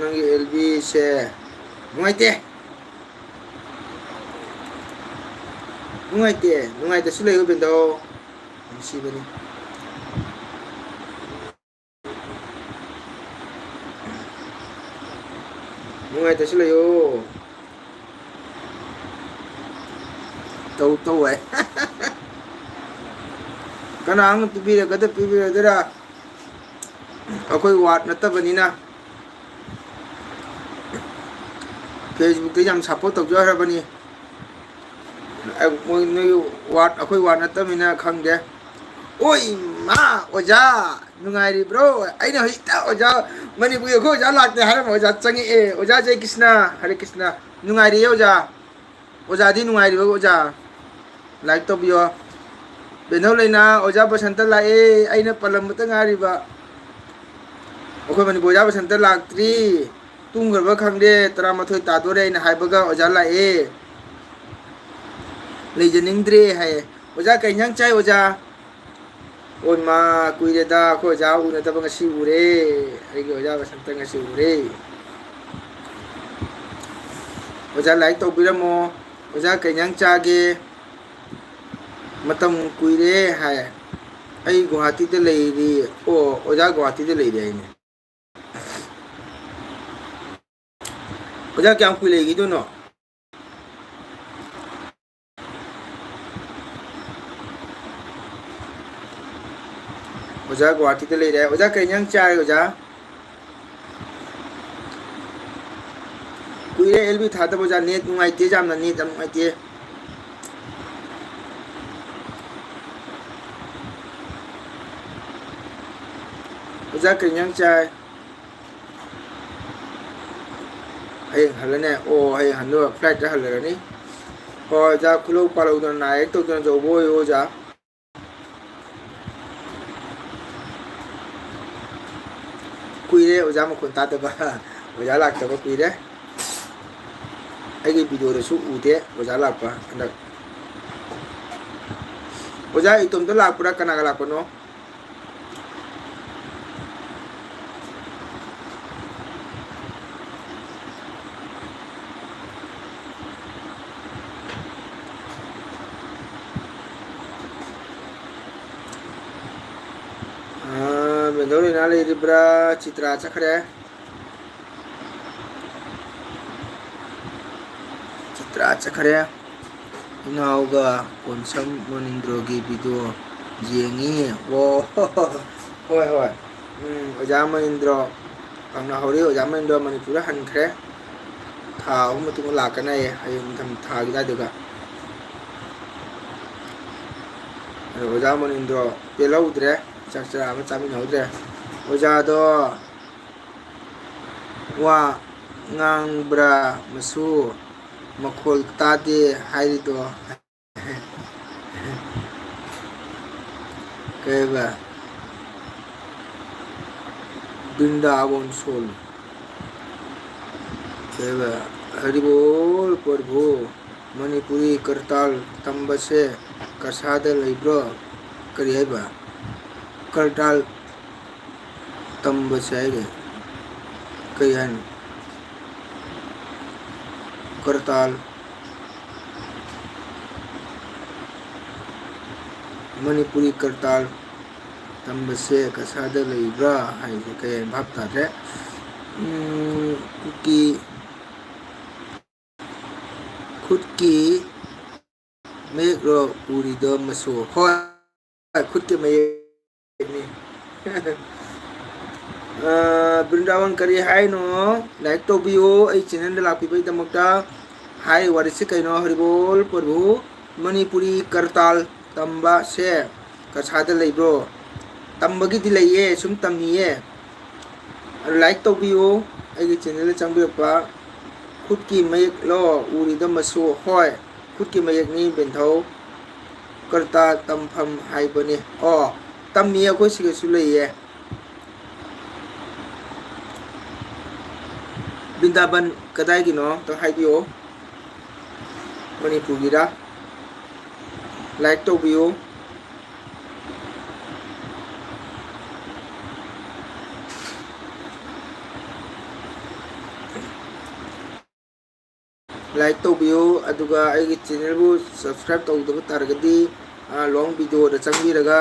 ꯅꯪꯒꯤ L B ꯁꯦ ꯅꯨꯡꯉꯥꯏꯇꯦ꯫ ꯅꯨꯡꯉꯥꯏꯇꯦ, ꯅꯨꯡꯉꯥꯏꯇꯁꯨ ꯂꯩꯌꯨ ꯕꯦꯟꯗꯧ꯫ ꯅꯨꯡꯁꯤꯕꯅꯤ꯫ ꯅꯨꯡꯉꯥꯏꯇꯁꯨ ꯂꯩꯌꯣ꯫ ꯇꯧ, ꯇꯧ ꯍꯥꯏ꯫ ꯀꯅꯥꯅ ꯄꯤꯕꯤꯔꯒꯗ ꯄꯤꯕꯤꯔꯣꯏꯗꯣꯏꯔꯥ? ꯑꯩꯈꯣꯏ ward ꯅꯠꯇꯕꯅꯤꯅ꯫ Facebook ꯇ ꯌꯥꯝ support ꯇꯧꯖꯈ꯭ꯔꯕꯅꯤ꯫ ꯑ, ꯃꯣꯏ, ꯅꯣꯏ ward, ꯑꯩꯈꯣꯏ ward ꯅꯠꯇꯕꯅꯤꯅ ꯈꯪꯗꯦ꯫ ꯑꯣ ꯏꯃꯥ, ꯑꯣꯖꯥ, ꯅꯨꯡꯉꯥꯏꯔꯤꯕ꯭ꯔꯣ? ꯑꯩꯅ ꯍꯧꯖꯤꯛꯇ ꯑꯣꯖꯥ, ꯃꯅꯤꯄꯨꯔꯒꯤ ꯑꯩꯈꯣꯏ ꯑꯣꯖꯥ ꯂꯥꯛꯇꯦ ꯍꯥꯏꯔꯝꯕ ꯑꯣꯖꯥ ꯆꯪꯉꯛꯑꯦ꯫ ꯑꯣꯖꯥ ꯖꯦ ꯀ꯭ꯔꯤꯁꯅ, ꯍꯔꯦ ꯀ꯭ꯔꯤꯁꯅ꯫ ꯅꯨꯡꯉꯥꯏꯔꯤꯌꯦ ꯑꯣꯖꯥ꯫ ꯑꯣꯖꯥꯗꯤ ꯅꯨꯡꯉꯥꯏꯔꯤꯕ ꯑꯣꯖꯥ? Like ꯇꯧꯕꯤꯌꯣ꯫ ꯕꯦꯟꯗꯧ ꯂꯩꯅꯥ, ꯑꯣꯖꯥ ꯕꯁꯟꯇ ꯂꯥꯛꯑꯦ꯫ ꯑꯩꯅ ꯄꯜꯂꯝꯕꯇ ꯉꯥꯏꯔꯤꯕ꯫ ꯑꯩꯈꯣꯏ ꯃꯅꯤꯄꯨꯔ ꯑꯣꯖꯥ ꯕꯁꯟꯇ ꯂꯥꯛꯇ꯭ꯔꯤ꯫ ꯇꯨꯝꯈ꯭ꯔꯕ ꯈꯪꯗꯦ, ꯇꯔꯥꯃꯥꯊꯣꯏ ꯇꯥꯗꯣꯔꯦ ꯑꯩꯅ ꯍꯥꯏꯕꯒ ꯑꯣꯖꯥ ꯂꯥꯛꯑꯦ꯫ ꯂꯩꯖꯅꯤꯡꯗ꯭ꯔꯦ ꯍꯥꯏꯌꯦ꯫ ꯑꯣꯖꯥ ꯀꯩ ꯏꯟꯖꯥꯡ ꯆꯥꯏ ꯑꯣꯖꯥ? ꯑꯣꯏ ꯃꯥ, ꯀꯨꯏꯔꯦꯗ ꯑꯩꯈꯣꯏ ꯑꯣꯖꯥ ꯎꯅꯗꯕ, ꯉꯁꯤ ꯎꯔꯦ꯫ ꯑꯩꯒꯤ ꯑꯣꯖꯥ ꯕꯁꯟꯇ ꯉꯁꯤ ꯎꯔꯦ꯫ ꯑꯣꯖꯥ like ꯇꯧꯕꯤꯔꯝꯃꯣ꯫ ꯑꯣꯖꯥ ꯀꯩ ꯏꯟꯖꯥꯡ ꯆꯥꯒꯦ? ꯃꯇꯝ ꯀꯨꯏꯔꯦ ꯍꯥꯏ꯫ ꯑꯩ ꯒꯨꯋꯥꯍꯥꯇꯤꯗ ꯂꯩꯔꯤ꯫ ꯑꯣ, ꯑꯣꯖꯥ ꯒꯨꯋꯥꯍꯥꯇꯤꯗ ꯂꯩꯔꯤ ꯍꯥꯏꯅꯦ꯫ ꯑꯣꯖꯥ ꯀꯌꯥꯝ ꯀꯨꯏ ꯂꯩꯈꯤꯗꯣꯏꯅꯣ? ꯑꯣꯖꯥ ꯒꯨꯋꯥꯍꯥꯇꯤꯗ ꯂꯩꯔꯦ꯫ ꯑꯣꯖꯥ ꯀꯩ ꯏꯟꯖꯥꯡ ꯆꯥꯔꯦ ꯑꯣꯖꯥ? ꯀꯨꯏꯔꯦ ꯑꯦꯜ ꯕꯤ ꯊꯥꯗꯕ ꯑꯣꯖꯥ, ꯅꯦꯠ ꯅꯨꯡꯉꯥꯏꯇꯦ ꯌꯥꯝꯅ, ꯅꯦꯠ ꯌꯥꯝ ꯅꯨꯡꯉꯥꯏꯇꯦ꯫ ꯑꯣꯖꯥ ꯀꯩ ꯏꯟꯖꯥꯡ ꯆꯥꯏ? ꯍꯌꯦꯡ ꯍꯜꯂꯅꯦ꯫ ꯑꯣ, ꯍꯌꯦꯡ ꯍꯟꯗꯣꯏꯕ, ꯐ꯭ꯂꯥꯏꯠꯇ ꯍꯜꯂꯔꯅꯤ꯫ ꯍꯣꯏ ꯑꯣꯖꯥ, ꯈꯨꯂꯧ ꯄꯥꯜꯍꯧꯗꯅ ꯅꯥ ꯌꯦꯛ ꯇꯧꯗꯅ ꯇꯧꯕ ꯑꯣꯏꯌꯨ ꯑꯣꯖꯥ꯫ ꯀꯨꯏꯔꯦ ꯑꯣꯖꯥ ꯃꯈꯣꯟ ꯇꯥꯗꯕ꯫ ꯑꯣꯖꯥ ꯂꯥꯛꯇꯕ ꯀꯨꯏꯔꯦ꯫ ꯑꯩꯒꯤ ꯚꯤꯗꯤꯑꯣꯗꯁꯨ ꯎꯗꯦ ꯑꯣꯖꯥ ꯂꯥꯛꯄ ꯍꯟꯗꯛ꯫ ꯑꯣꯖꯥ ꯏꯇꯣꯝꯇ ꯂꯥꯛꯄ꯭ꯔꯥ, ꯀꯅꯥꯒ ꯂꯥꯛꯄꯅꯣ? ꯑꯥ, ꯃꯦꯙꯧ ꯔꯤꯅꯥ ꯂꯩꯔꯤꯕ꯭ꯔꯥ? ꯆꯤꯇ꯭ꯔꯥ ꯆꯠꯈ꯭ꯔꯦ꯫ ꯆꯤꯇ꯭ꯔꯥ ꯆꯠꯈ꯭ꯔꯦ꯫ ꯏꯅꯥꯎꯒ ꯀꯣꯟꯁꯝ ꯃꯣꯅꯤꯟꯗ꯭ꯔꯣꯒꯤ ꯚꯤꯗꯤꯑꯣ ꯌꯦꯡꯉꯤ꯫ ꯑꯣ, ꯍꯣꯏ, ꯍꯣꯏ꯫ ꯎꯝ, ꯑꯣꯖꯥ ꯃꯣꯅꯤꯟꯗ꯭ꯔꯣ ꯀꯪꯂꯥꯍꯧꯔꯤ꯫ ꯑꯣꯖꯥ ꯃꯣꯅꯤꯟꯗ꯭ꯔꯣ ꯃꯅꯤꯄꯨꯔꯗ ꯍꯟꯈ꯭ꯔꯦ꯫ ꯊꯥ ꯑꯍꯨꯝ ꯃꯇꯨꯡꯗ ꯂꯥꯛꯀꯅꯤ ꯍꯥꯏꯌꯦ, ꯍꯌꯦꯡ ꯅꯤꯡꯊꯝ ꯊꯥꯒꯤ ꯑꯗꯨꯋꯥꯏꯗꯨꯒ꯫ ꯑꯗꯣ ꯑꯣꯖꯥ ꯃꯣꯅꯤꯟꯗ꯭ꯔꯣ ꯄꯦꯜꯍꯧꯗ꯭ꯔꯦ, ꯆꯥꯛ ꯆꯔꯥ ꯑꯃ ꯆꯥꯃꯤꯟꯅꯍꯧꯗ꯭ꯔꯦ꯫ ꯑꯣꯖꯥꯗꯣ ꯋꯥ ꯉꯥꯡꯕ꯭ꯔꯥ ꯃꯁꯨ ꯃꯈꯣꯜ ꯇꯥꯗꯦ ꯍꯥꯏꯔꯤꯗꯣ? ꯀꯩꯕ? ꯕ꯭ꯔꯤꯟꯗꯥꯕꯟ ꯁꯣꯜ꯫ ꯀꯩꯕ? ꯍꯔꯤꯕꯣꯜ ꯄ꯭ꯔꯚꯨ꯫ ꯃꯅꯤꯄꯨꯔꯤ ꯀꯔꯇꯥꯜ ꯇꯝꯕꯁꯦ ꯀꯁꯥꯗ ꯂꯩꯕ꯭ꯔꯣ? ꯀꯔꯤ ꯍꯥꯏꯕ? ꯀꯔꯇꯥꯜ ꯇꯝꯕꯁꯦ ꯍꯥꯏꯔꯦ꯫ ꯀꯩ ꯍꯥꯏꯅꯣ? ꯀꯔꯇꯥꯜ, ꯃꯅꯤꯄꯨꯔꯤ ꯀꯔꯇꯥꯜ꯫ ꯇꯝꯕꯁꯦ ꯀꯁꯥꯗ ꯂꯩꯕ꯭ꯔꯥ ꯍꯥꯏꯁꯦ ꯀꯩ ꯍꯥꯏꯅ ꯚꯥꯞ ꯇꯥꯗ꯭ꯔꯦ꯫ ꯎꯝ, ꯀꯨꯀꯤ, ꯈꯨꯠꯀꯤ ꯃꯌꯦꯛꯂꯣ ꯎꯔꯤꯗꯣ ꯃꯆꯨ? ꯍꯣꯏ, ꯈꯨꯠꯀꯤ ꯃꯌꯦꯛꯅꯤ꯫ ꯑ, ꯕ꯭ꯔꯤꯟꯗꯥꯕꯟ ꯀꯔꯤ ꯍꯥꯏꯅꯣ? ꯂꯥꯏꯛ ꯇꯧꯕꯤꯌꯨ ꯑꯩ ꯆꯦꯅꯦꯜꯗ ꯂꯥꯛꯄꯤꯕꯒꯤꯗꯃꯛꯇ꯫ ꯍꯥꯏ, ꯋꯥꯔꯤꯁꯤ ꯀꯩꯅꯣ? ꯍꯔꯤꯕꯣꯜ ꯄ꯭ꯔꯚꯨ, ꯃꯅꯤꯄꯨꯔꯤ ꯀꯔꯇꯥꯜ ꯇꯝꯕꯁꯦ ꯀꯁꯥꯗ ꯂꯩꯕ꯭ꯔꯣ? ꯇꯝꯕꯒꯤꯗꯤ ꯂꯩꯌꯦ, ꯁꯨꯝ ꯇꯝꯃꯤꯌꯦ꯫ ꯑꯗꯨ ꯂꯥꯏꯛ ꯇꯧꯕꯤꯌꯨ ꯑꯩꯒꯤ ꯆꯦꯅꯦꯜꯗ ꯆꯪꯕꯤꯔꯛꯄ꯫ ꯈꯨꯠꯀꯤ ꯃꯌꯦꯛꯂꯣ ꯎꯔꯤꯗꯣ ꯃꯆꯨ? ꯍꯣꯏ, ꯈꯨꯠꯀꯤ ꯃꯌꯦꯛꯅꯤ ꯕꯦꯟꯊꯧ꯫ ꯀꯔꯇꯥ ꯇꯝꯐꯝ ꯍꯥꯏꯕꯅꯤ꯫ ꯑꯣ, ꯇꯝꯃꯤꯌꯦ, ꯑꯩꯈꯣꯏ ꯁꯤꯒꯁꯨ ꯂꯩꯌꯦ꯫ ꯕ꯭ꯔꯤꯟꯗꯥꯕꯟ ꯀꯗꯥꯏꯒꯤꯅꯣ ꯑꯝꯇ ꯍꯥꯏꯕꯤꯌꯣ꯫ ꯃꯅꯤꯄꯨꯔꯒꯤꯔ? ꯂꯥꯏꯛ ꯇꯧꯕꯤꯌꯨ꯫ ꯂꯥꯏꯛ ꯇꯧꯕꯤꯌꯨ, ꯑꯗꯨꯒ ꯑꯩꯒꯤ ꯆꯦꯅꯦꯜꯕꯨ ꯁꯕꯁꯀ꯭ꯔꯥꯏꯕ ꯇꯧꯗꯕ ꯇꯥꯔꯒꯗꯤ, ꯑ, ꯂꯣꯡ ꯚꯤꯗꯤꯑꯣꯗ ꯆꯪꯕꯤꯔꯒ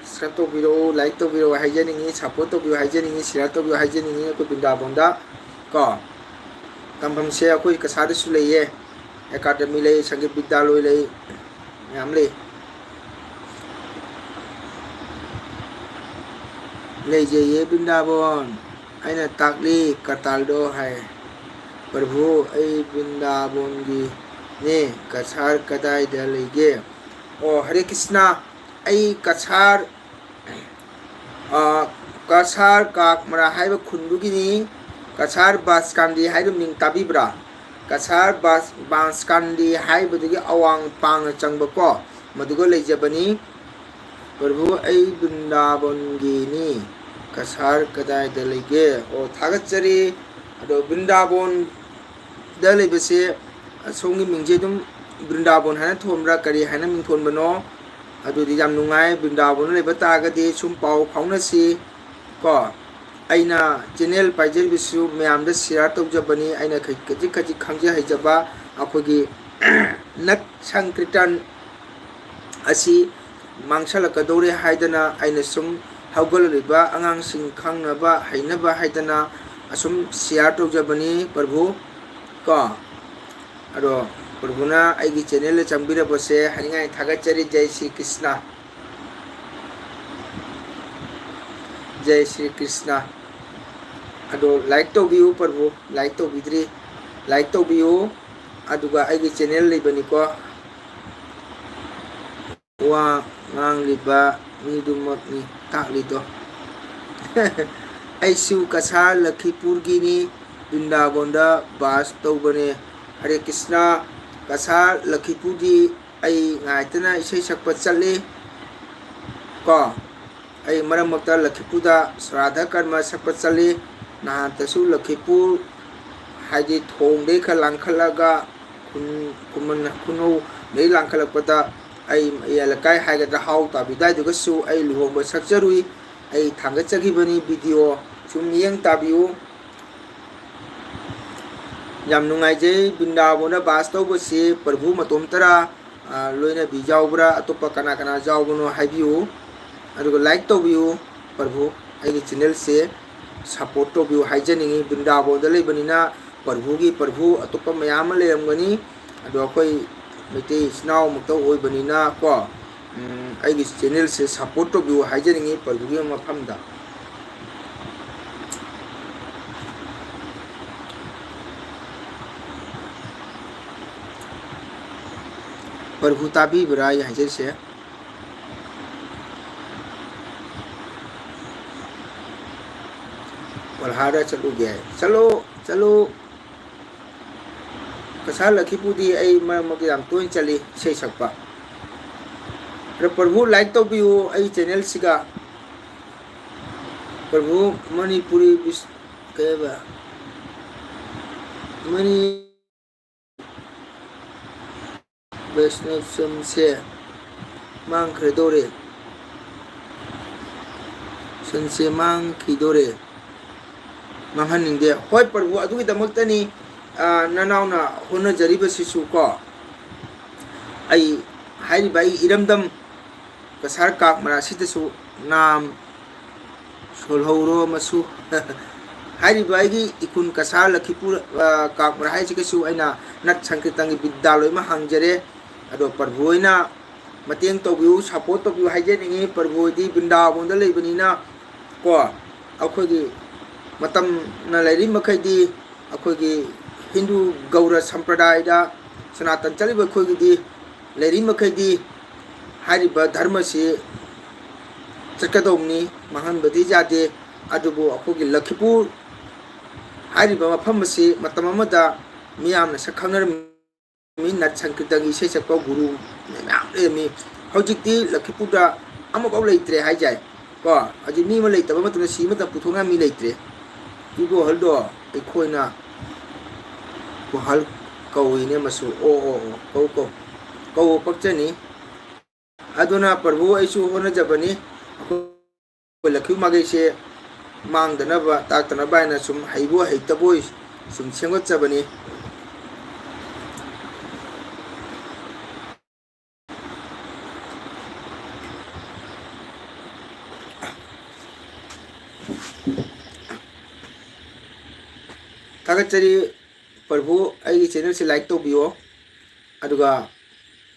ꯁꯕꯁꯀ꯭ꯔꯥꯏꯕ ꯇꯧꯕꯤꯔꯛꯎ, ꯂꯥꯏꯛ ꯇꯧꯕꯤꯔꯛꯎ ꯍꯥꯏꯖꯅꯤꯡꯉꯤ, ꯁꯄꯣꯔꯠ ꯇꯧꯕꯤꯌꯨ ꯍꯥꯏꯖꯅꯤꯡꯉꯤ, ꯁꯤꯌꯥꯔ ꯇꯧꯕꯤꯌꯨ ꯍꯥꯏꯖꯅꯤꯡꯉꯤ꯫ ꯑꯩꯈꯣꯏ ꯕ꯭ꯔꯤꯟꯗꯥꯕꯣꯟꯗ ꯀꯣ, ꯇꯝꯐꯝꯁꯦ ꯑꯩꯈꯣꯏ ꯀꯁꯥꯗꯁꯨ ꯂꯩꯌꯦ, ꯑꯦꯀꯥꯗꯃꯤ ꯂꯩ, ꯁꯪꯒꯤꯠ ꯕꯤꯗ꯭ꯌꯥꯂꯣꯏ ꯂꯩ, ꯃꯌꯥꯝ ꯂꯩ꯫ ꯂꯩꯖꯩꯌꯦ ꯕ꯭ꯔꯤꯟꯗꯥꯕꯣꯟ, ꯑꯩꯅ ꯇꯥꯛꯂꯤ ꯀꯔꯇꯥꯜꯗꯣ ꯍꯥꯏ꯫ ꯄ꯭ꯔꯚꯨ, ꯑꯩ ꯕ꯭ꯔꯤꯟꯗꯥꯕꯣꯟꯒꯤꯅꯦ, ꯀꯁꯥꯔ ꯀꯗꯥꯏꯗ ꯂꯩꯒꯦ? ꯑꯣ, ꯍꯔꯦ ꯀ꯭ꯔꯤꯁꯅ, ꯑꯩ ꯀꯁꯥꯔ, ꯑ, ꯀꯁꯥꯔ ꯀꯥꯛꯃꯔꯥ ꯍꯥꯏꯕ ꯈꯨꯟꯗꯨꯒꯤꯅꯤ꯫ ꯀꯁꯥꯔ ꯕꯥꯁꯀꯥꯟꯗꯤ ꯍꯥꯏꯕ ꯃꯤꯡ ꯇꯥꯕꯤꯕ꯭ꯔꯥ? ꯀꯁꯥꯔ ꯕꯥꯁ-, ꯕꯥꯁꯀꯥꯟꯗꯤ ꯍꯥꯏꯕꯗꯨꯒꯤ ꯑꯋꯥꯡ ꯄꯥꯡꯅ ꯆꯪꯕꯀꯣ, ꯃꯗꯨꯒ ꯂꯩꯖꯕꯅꯤ꯫ ꯄ꯭ꯔꯚꯨ, ꯑꯩ ꯕ꯭ꯔꯤꯟꯗꯥꯕꯣꯟꯒꯤꯅꯤ꯫ ꯀꯁꯥꯔ ꯀꯗꯥꯏꯗ ꯂꯩꯒꯦ? ꯑꯣ, ꯊꯥꯒꯠꯆꯔꯤ꯫ ꯑꯗꯣ ꯕ꯭ꯔꯤꯟꯗꯥꯕꯣꯟꯗ ꯂꯩꯕꯁꯦ, ꯑꯁꯣꯝꯒꯤ ꯃꯤꯡꯁꯦ ꯑꯗꯨꯝ ꯕ꯭ꯔꯤꯟꯗꯥꯕꯣꯟ ꯍꯥꯏꯅ ꯊꯣꯟꯕ꯭ꯔꯥ, ꯀꯔꯤ ꯍꯥꯏꯅ ꯃꯤꯡ ꯊꯣꯟꯕꯅꯣ? ꯑꯗꯨꯗꯤ ꯌꯥꯝ ꯅꯨꯡꯉꯥꯏ꯫ ꯕ꯭ꯔꯤꯟꯗꯥꯕꯣꯟꯗ ꯂꯩꯕ ꯇꯥꯔꯒꯗꯤ ꯁꯨꯝ ꯄꯥꯎ ꯐꯥꯎꯅꯁꯤ ꯀꯣ꯫ ꯑꯩꯅ ꯆꯦꯅꯦꯜ ꯄꯥꯏꯖꯔꯤꯕꯁꯨ ꯃꯌꯥꯝꯗ ꯁꯤꯌꯥꯔ ꯇꯧꯖꯕꯅꯤ꯫ ꯑꯩꯅ ꯈꯖꯤꯛ ꯈꯖꯤꯛ ꯈꯪꯖ ꯍꯩꯖꯕ ꯑꯩꯈꯣꯏꯒꯤ ꯅꯠ ꯁꯪꯀ꯭ꯔꯤꯇꯟ ꯑꯁꯤ ꯃꯥꯡꯁꯜꯂꯛꯀꯗꯧꯔꯦ ꯍꯥꯏꯗꯅ ꯑꯩꯅ ꯁꯨꯝ ꯍꯧꯒꯠꯂꯛꯂꯤꯕ ꯑꯉꯥꯡꯁꯤꯡ ꯈꯪꯅꯕ ꯍꯩꯅꯕ ꯍꯥꯏꯗꯅ ꯑꯁꯨꯝ share ꯇꯧꯖꯕꯅꯤ ꯄ꯭ꯔꯚꯨ꯫ ꯀꯣ, ꯑꯗꯣ ꯄ꯭ꯔꯚꯨꯅ ꯑꯩꯒꯤ channel ꯗ ꯆꯪꯕꯤꯔꯛꯄꯁꯦ ꯍꯥꯏꯅꯤꯡꯉꯥꯏ ꯊꯥꯒꯠꯆꯔꯤ꯫ ꯖꯩ ꯁ꯭ꯔꯤ ꯀ꯭ꯔꯤꯁꯅ꯫ ꯖꯩ ꯁ꯭ꯔꯤ ꯀ꯭ꯔꯤꯁꯅ꯫ ꯑꯗꯣ like ꯇꯧꯕꯤꯌꯨ ꯄ꯭ꯔꯚꯨ, like ꯇꯧꯕꯤꯗ꯭ꯔꯤ, like ꯇꯧꯕꯤꯌꯨ꯫ ꯑꯗꯨꯒ ꯑꯩꯒꯤ channel ꯂꯩꯕꯅꯤꯀꯣ, ꯋꯥ ꯉꯥꯡꯂꯤꯕ ꯃꯤꯗꯨꯃꯛꯅꯤ ꯇꯥꯛꯂꯤꯗꯣ꯫ ꯑꯩꯁꯨ ꯀꯁꯥꯔ ꯂꯈꯤꯄꯨꯔꯒꯤꯅꯤ, ꯕ꯭ꯔꯤꯟꯗꯥꯕꯣꯟꯗ ꯕꯥꯁ ꯇꯧꯕꯅꯦ꯫ ꯍꯔꯦ ꯀ꯭ꯔꯤꯁꯅ꯫ ꯀꯁꯥꯔ ꯂꯈꯤꯄꯨꯔꯗꯤ ꯑꯩ ꯉꯥꯏꯇꯅ ꯏꯁꯩ ꯁꯛꯄ ꯆꯠꯂꯤ ꯀꯣ꯫ ꯑꯩ ꯃꯔꯛ ꯃꯔꯛꯇ ꯂꯈꯤꯄꯨꯔꯗ ꯁ꯭ꯔꯥꯗ ꯀꯔꯃ ꯁꯛꯄ ꯆꯠꯂꯤ꯫ ꯅꯍꯥꯟꯇꯁꯨ ꯂꯈꯤꯄꯨꯔ, ꯍꯥꯏꯗꯤ ꯊꯣꯡꯗꯩ ꯈꯔ ꯂꯥꯡꯈꯠꯂꯒ ꯈꯨꯟ-, ꯈꯨꯃꯟ-, ꯈꯨꯅꯧꯗꯩ ꯂꯥꯡꯈꯠꯂꯛꯄꯗ ꯑꯩ ꯃꯌꯥꯏ ꯂꯩꯀꯥꯏ ꯍꯥꯏꯒꯗ꯭ꯔꯥ, ꯍꯥꯎ ꯇꯥꯕꯤꯗꯥꯏꯗꯨꯒꯁꯨ ꯑꯩ ꯂꯨꯍꯣꯡꯕ ꯁꯛꯆꯔꯨꯏ꯫ ꯑꯩ ꯊꯥꯡꯒꯠꯆꯈꯤꯕꯅꯤ video꯫ ꯁꯨꯝ ꯃꯤꯠꯌꯦꯡ ꯇꯥꯕꯤꯌꯨ꯫ ꯌꯥꯝ ꯅꯨꯡꯉꯥꯏꯖꯩ꯫ ꯕ꯭ꯔꯤꯟꯗꯥꯕꯣꯟꯗ ꯕꯥꯁ ꯇꯧꯕꯁꯤ ꯄ꯭ꯔꯚꯨ ꯃꯇꯣꯝꯇꯔꯥ, ꯑ, ꯂꯣꯏꯅꯕꯤ ꯌꯥꯎꯕ꯭ꯔꯥ? ꯑꯇꯣꯞꯄ ꯀꯅꯥ ꯀꯅꯥ ꯌꯥꯎꯕꯅꯣ ꯍꯥꯏꯕꯤꯌꯨ꯫ ꯑꯗꯨꯒ like ꯇꯧꯕꯤꯌꯨ ꯄ꯭ꯔꯚꯨ꯫ ꯑꯩꯒꯤ channel ꯁꯦ support ꯇꯧꯕꯤꯌꯨ ꯍꯥꯏꯖꯅꯤꯡꯉꯤ꯫ ꯕ꯭ꯔꯤꯟꯗꯥꯕꯣꯟꯗ ꯂꯩꯕꯅꯤꯅ ꯄ꯭ꯔꯚꯨꯒꯤ ꯄ꯭ꯔꯚꯨ ꯑꯇꯣꯞꯄ ꯃꯌꯥꯝ ꯑꯃ ꯂꯩꯔꯝꯒꯅꯤ꯫ ꯑꯗꯣ ꯑꯩꯈꯣꯏ ꯃꯩꯇꯩ ꯏꯆꯤꯟ ꯏꯅꯥꯎꯃꯛꯇ ꯑꯣꯏꯕꯅꯤꯅ ꯀꯣ, ꯎꯝ, ꯑꯩꯒꯤ channel ꯁꯦ support ꯇꯧꯕꯤꯌꯨ ꯍꯥꯏꯖꯅꯤꯡꯉꯤ ꯄ꯭ꯔꯚꯨꯒꯤ ꯃꯐꯝꯗ꯫ ꯄ꯭ꯔꯚꯨ ꯇꯥꯕꯤꯕ꯭ꯔꯥ ꯑꯩ ꯍꯥꯏꯖꯔꯤꯁꯦ? ꯄ꯭ꯔꯚꯨꯗ ꯆꯠꯂꯨꯒꯦ ꯍꯥꯏ꯫ ꯆꯠꯂꯣ, ꯆꯠꯂꯣ꯫ ꯀꯁꯥꯔ ꯂꯈꯤꯄꯨꯔꯗꯤ ꯑꯩ ꯃꯔꯛ ꯃꯔꯛꯇ ꯌꯥꯝ ꯇꯣꯏꯅ ꯆꯠꯂꯤ ꯏꯁꯩ ꯁꯛꯄ꯫ ꯑꯗꯣ ꯄ꯭ꯔꯚꯨ like ꯇꯧꯕꯤꯌꯨ ꯑꯩ channel ꯁꯤꯒ꯫ ꯄ꯭ꯔꯚꯨ ꯃꯅꯤꯄꯨꯔꯤ ꯕꯤꯁ-, ꯀꯩ ꯍꯥꯏꯕ? ꯃꯅꯤ-, ꯕꯩꯁꯅꯕ ꯁꯟꯁꯦ ꯃꯥꯡꯈ꯭ꯔꯗꯧꯔꯦ꯫ ꯁꯟꯁꯦ ꯃꯥꯡꯈꯤꯗꯣꯔꯦ꯫ ꯃꯥꯡꯍꯟꯅꯤꯡꯗꯦ꯫ ꯍꯣꯏ ꯄ꯭ꯔꯚꯨ, ꯑꯗꯨꯒꯤꯗꯃꯛꯇꯅꯤ, ꯑ, ꯅꯅꯥꯎꯅ ꯍꯣꯠꯅꯖꯔꯤꯕꯁꯤꯁꯨ ꯀꯣ꯫ ꯑꯩ ꯍꯥꯏꯔꯤꯕ ꯑꯩ ꯏꯔꯝꯗꯝ ꯀꯁꯥꯔ ꯀꯥꯛꯃꯔꯥ ꯑꯁꯤꯗꯁꯨ ꯅꯥꯝ ꯁꯣꯜꯍꯧꯔꯣ ꯑꯃꯁꯨ꯫ ꯍꯥꯏꯔꯤꯕ ꯑꯩꯒꯤ ꯏꯈꯨꯟ ꯀꯁꯥꯔ ꯂꯈꯤꯄꯨꯔ, ꯑ, ꯀꯥꯛꯃꯔꯥ ꯍꯥꯏꯁꯤꯒꯁꯨ ꯑꯩꯅ ꯅꯠ ꯁꯪꯀꯤꯔꯇꯟꯒꯤ ꯕꯤꯗ꯭ꯌꯥ ꯂꯣꯏꯅꯃꯛ ꯍꯥꯡꯖꯔꯦ꯫ ꯑꯗꯣ ꯄ꯭ꯔꯚꯨ ꯍꯣꯏꯅ ꯃꯇꯦꯡ ꯇꯧꯕꯤꯌꯨ, support ꯇꯧꯕꯤꯌꯨ ꯍꯥꯏꯖꯅꯤꯡꯉꯤ꯫ ꯄ꯭ꯔꯚꯨ ꯍꯣꯏꯗꯤ ꯕ꯭ꯔꯤꯟꯗꯥꯕꯣꯟꯗ ꯂꯩꯕꯅꯤꯅ ꯀꯣ, ꯑꯩꯈꯣꯏꯒꯤ ꯃꯇꯝꯅ ꯂꯩꯔꯤ ꯃꯈꯩꯗꯤ ꯑꯩꯈꯣꯏꯒꯤ ꯍꯤꯟꯗꯨ ꯒꯧꯔ ꯁꯝꯄ꯭ꯔꯗꯥꯌꯗ ꯁꯅꯥꯇꯟ ꯆꯠꯂꯤꯕ ꯑꯩꯈꯣꯏꯒꯤꯗꯤ ꯂꯩꯔꯤ ꯃꯈꯩꯗꯤ ꯍꯥꯏꯔꯤꯕ ꯙꯔꯃꯁꯤ ꯆꯠꯀꯗꯧꯕꯅꯤ, ꯃꯥꯡꯍꯟꯕꯗꯤ ꯌꯥꯗꯦ꯫ ꯑꯗꯨꯕꯨ ꯑꯩꯈꯣꯏꯒꯤ ꯂꯈꯤꯄꯨꯔ ꯍꯥꯏꯔꯤꯕ ꯃꯐꯝ ꯑꯁꯤ ꯃꯇꯝ ꯑꯃꯗ ꯃꯤꯌꯥꯝꯅ ꯁꯛ ꯈꯪꯅꯔꯝꯃꯤ, ꯅꯠ ꯁꯪꯀꯤꯔꯇꯟꯒꯤ ꯏꯁꯩ ꯁꯛꯄ ꯒꯨꯔꯨ ꯃꯌꯥꯝ ꯂꯩꯔꯝꯃꯤ꯫ ꯍꯧꯖꯤꯛꯇꯤ ꯂꯈꯤꯄꯨꯔꯗ ꯑꯃꯐꯥꯎ ꯂꯩꯇ꯭ꯔꯦ ꯍꯥꯏꯖꯥꯏ ꯀꯣ꯫ ꯍꯧꯖꯤꯛ ꯃꯤ ꯑꯃ ꯂꯩꯇꯕ ꯃꯇꯝꯗ ꯁꯤ ꯑꯃꯇ ꯄꯨꯊꯣꯛꯅ ꯃꯤ ꯂꯩꯇ꯭ꯔꯦ꯫ ꯏꯕꯣꯍꯜꯗꯣ ꯑꯩꯈꯣꯏꯅ ꯒꯣꯍꯜ ꯀꯧꯏꯅꯦ ꯃꯁꯨ꯫ ꯑꯣ, ꯑꯣ, ꯑꯣ, ꯀꯧ, ꯀꯧ, ꯀꯧꯕ ꯄꯛꯆꯅꯤ꯫ ꯑꯗꯨꯅ ꯄ꯭ꯔꯚꯨ ꯑꯩꯁꯨ ꯍꯣꯠꯅꯖꯕꯅꯤ꯫ ꯑꯩꯈꯣꯏ ꯂꯛꯈꯤꯕ ꯃꯥꯒꯩꯁꯦ ꯃꯥꯡꯗꯅꯕ, ꯇꯥꯛꯇꯅꯕ ꯍꯥꯏꯅ ꯁꯨꯝ ꯍꯩꯕꯣꯏ ꯍꯩꯇꯕꯣꯏ ꯁꯨꯝ ꯁꯦꯝꯒꯠꯆꯕꯅꯤ꯫ ꯊꯥꯒꯠꯆꯔꯤ꯫ ꯄ꯭ꯔꯚꯨ, ꯑꯩꯒꯤ channelꯁꯦ like ꯇꯧꯕꯤꯌꯣ, ꯑꯗꯨꯒ